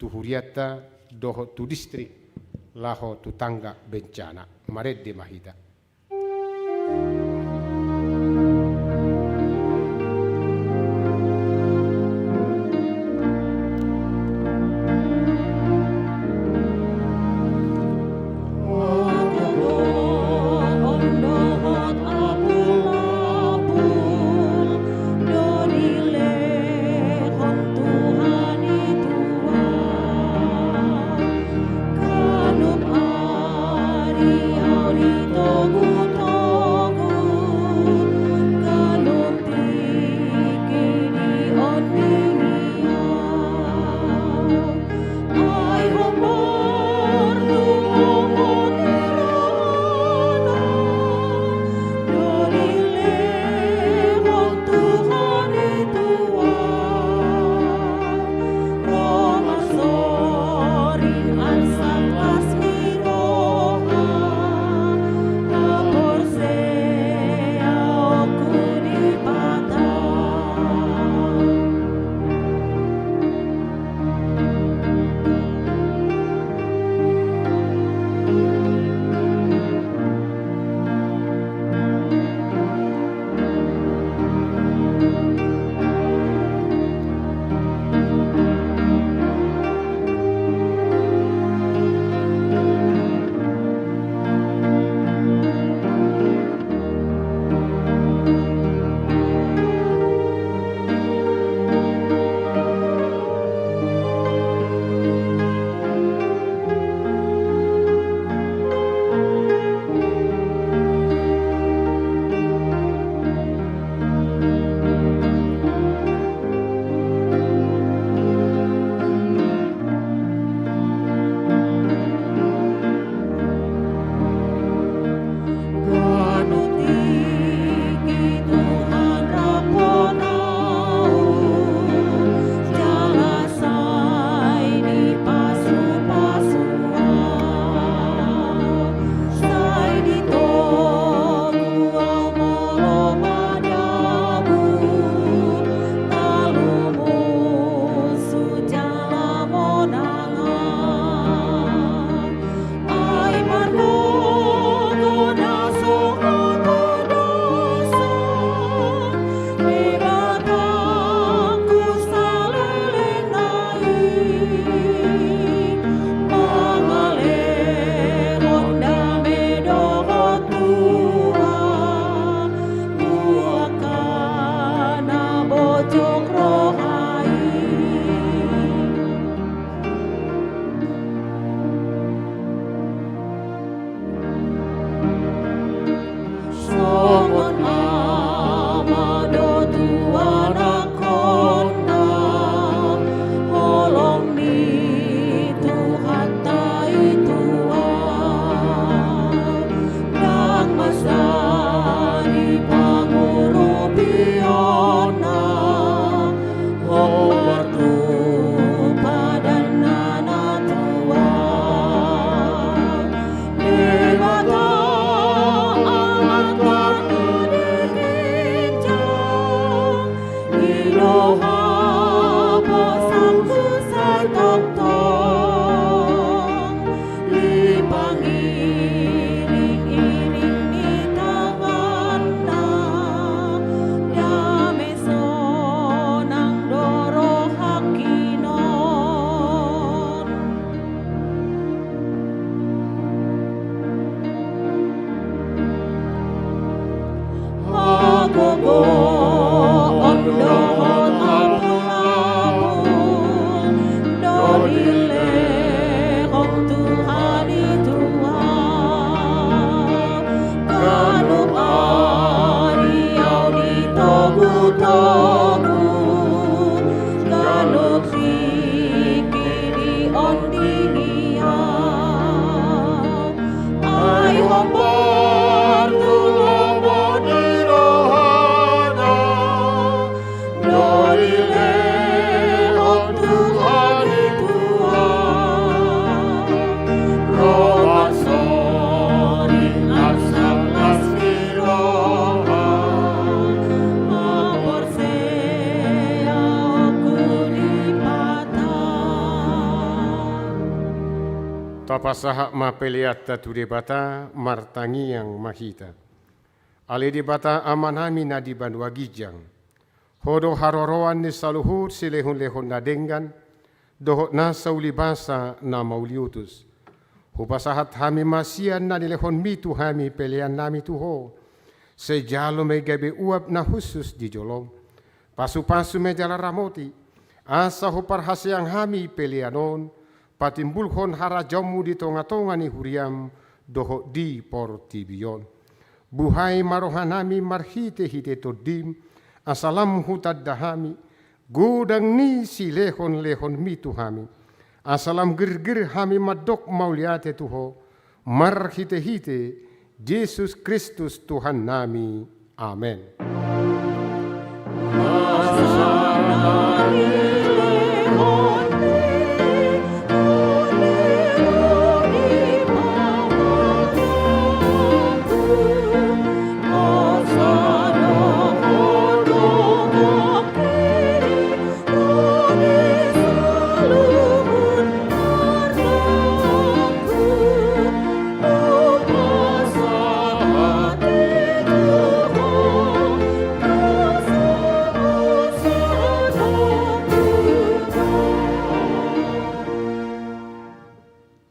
tu hurianta dohot tu distrik laho tu tangga bencana. Marende ma hita. Pasahat ma peleanta tu Debata, martangiang ma hita. Ale Debata Amanami na di banua ginjang, Ho do haroroan ni saluhut silehonlehon na denggan, dohot nasa ulibasa na mauliutus. Hupasahat hami ma sian na nilehonMi tu hami peleannami tu Ho. Sai jalo ma i gabe uap na hushus di joloM. Pasupasu ma i jala ramoti, asa huparhaseang hami pelean on, patimbulhon harajaonMu di tongatonga ni huriaM dohot di portibi on. Buhai ma rohanami marhitehite TondiM, asa lam hutanda hami godang ni silehonlehonMi tu hami, asa lam girgir hami mandok mauliate tu Ho, marhitehite Jesus Kristus Tuhannami. Amen.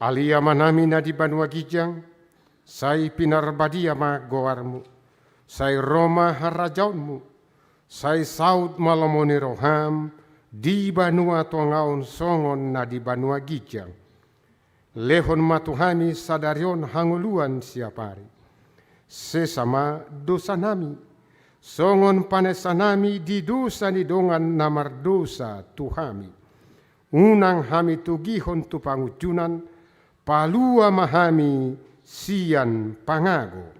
Ale Amanami na di banua ginjang, sai pinarbadia ma goarMu, sai ro ma harajaonMu, sai saut ma lomo ni rohaM di banua tonga on songon na di banua ginjang. Lehon ma tu hami sadari on hangoluan siapari. Sesa ma dosanami, songon panesanami di dosa ni dongan na mardosa tu hami. Unang hami togihon tu pangunjunan, palua ma hami sian pangago.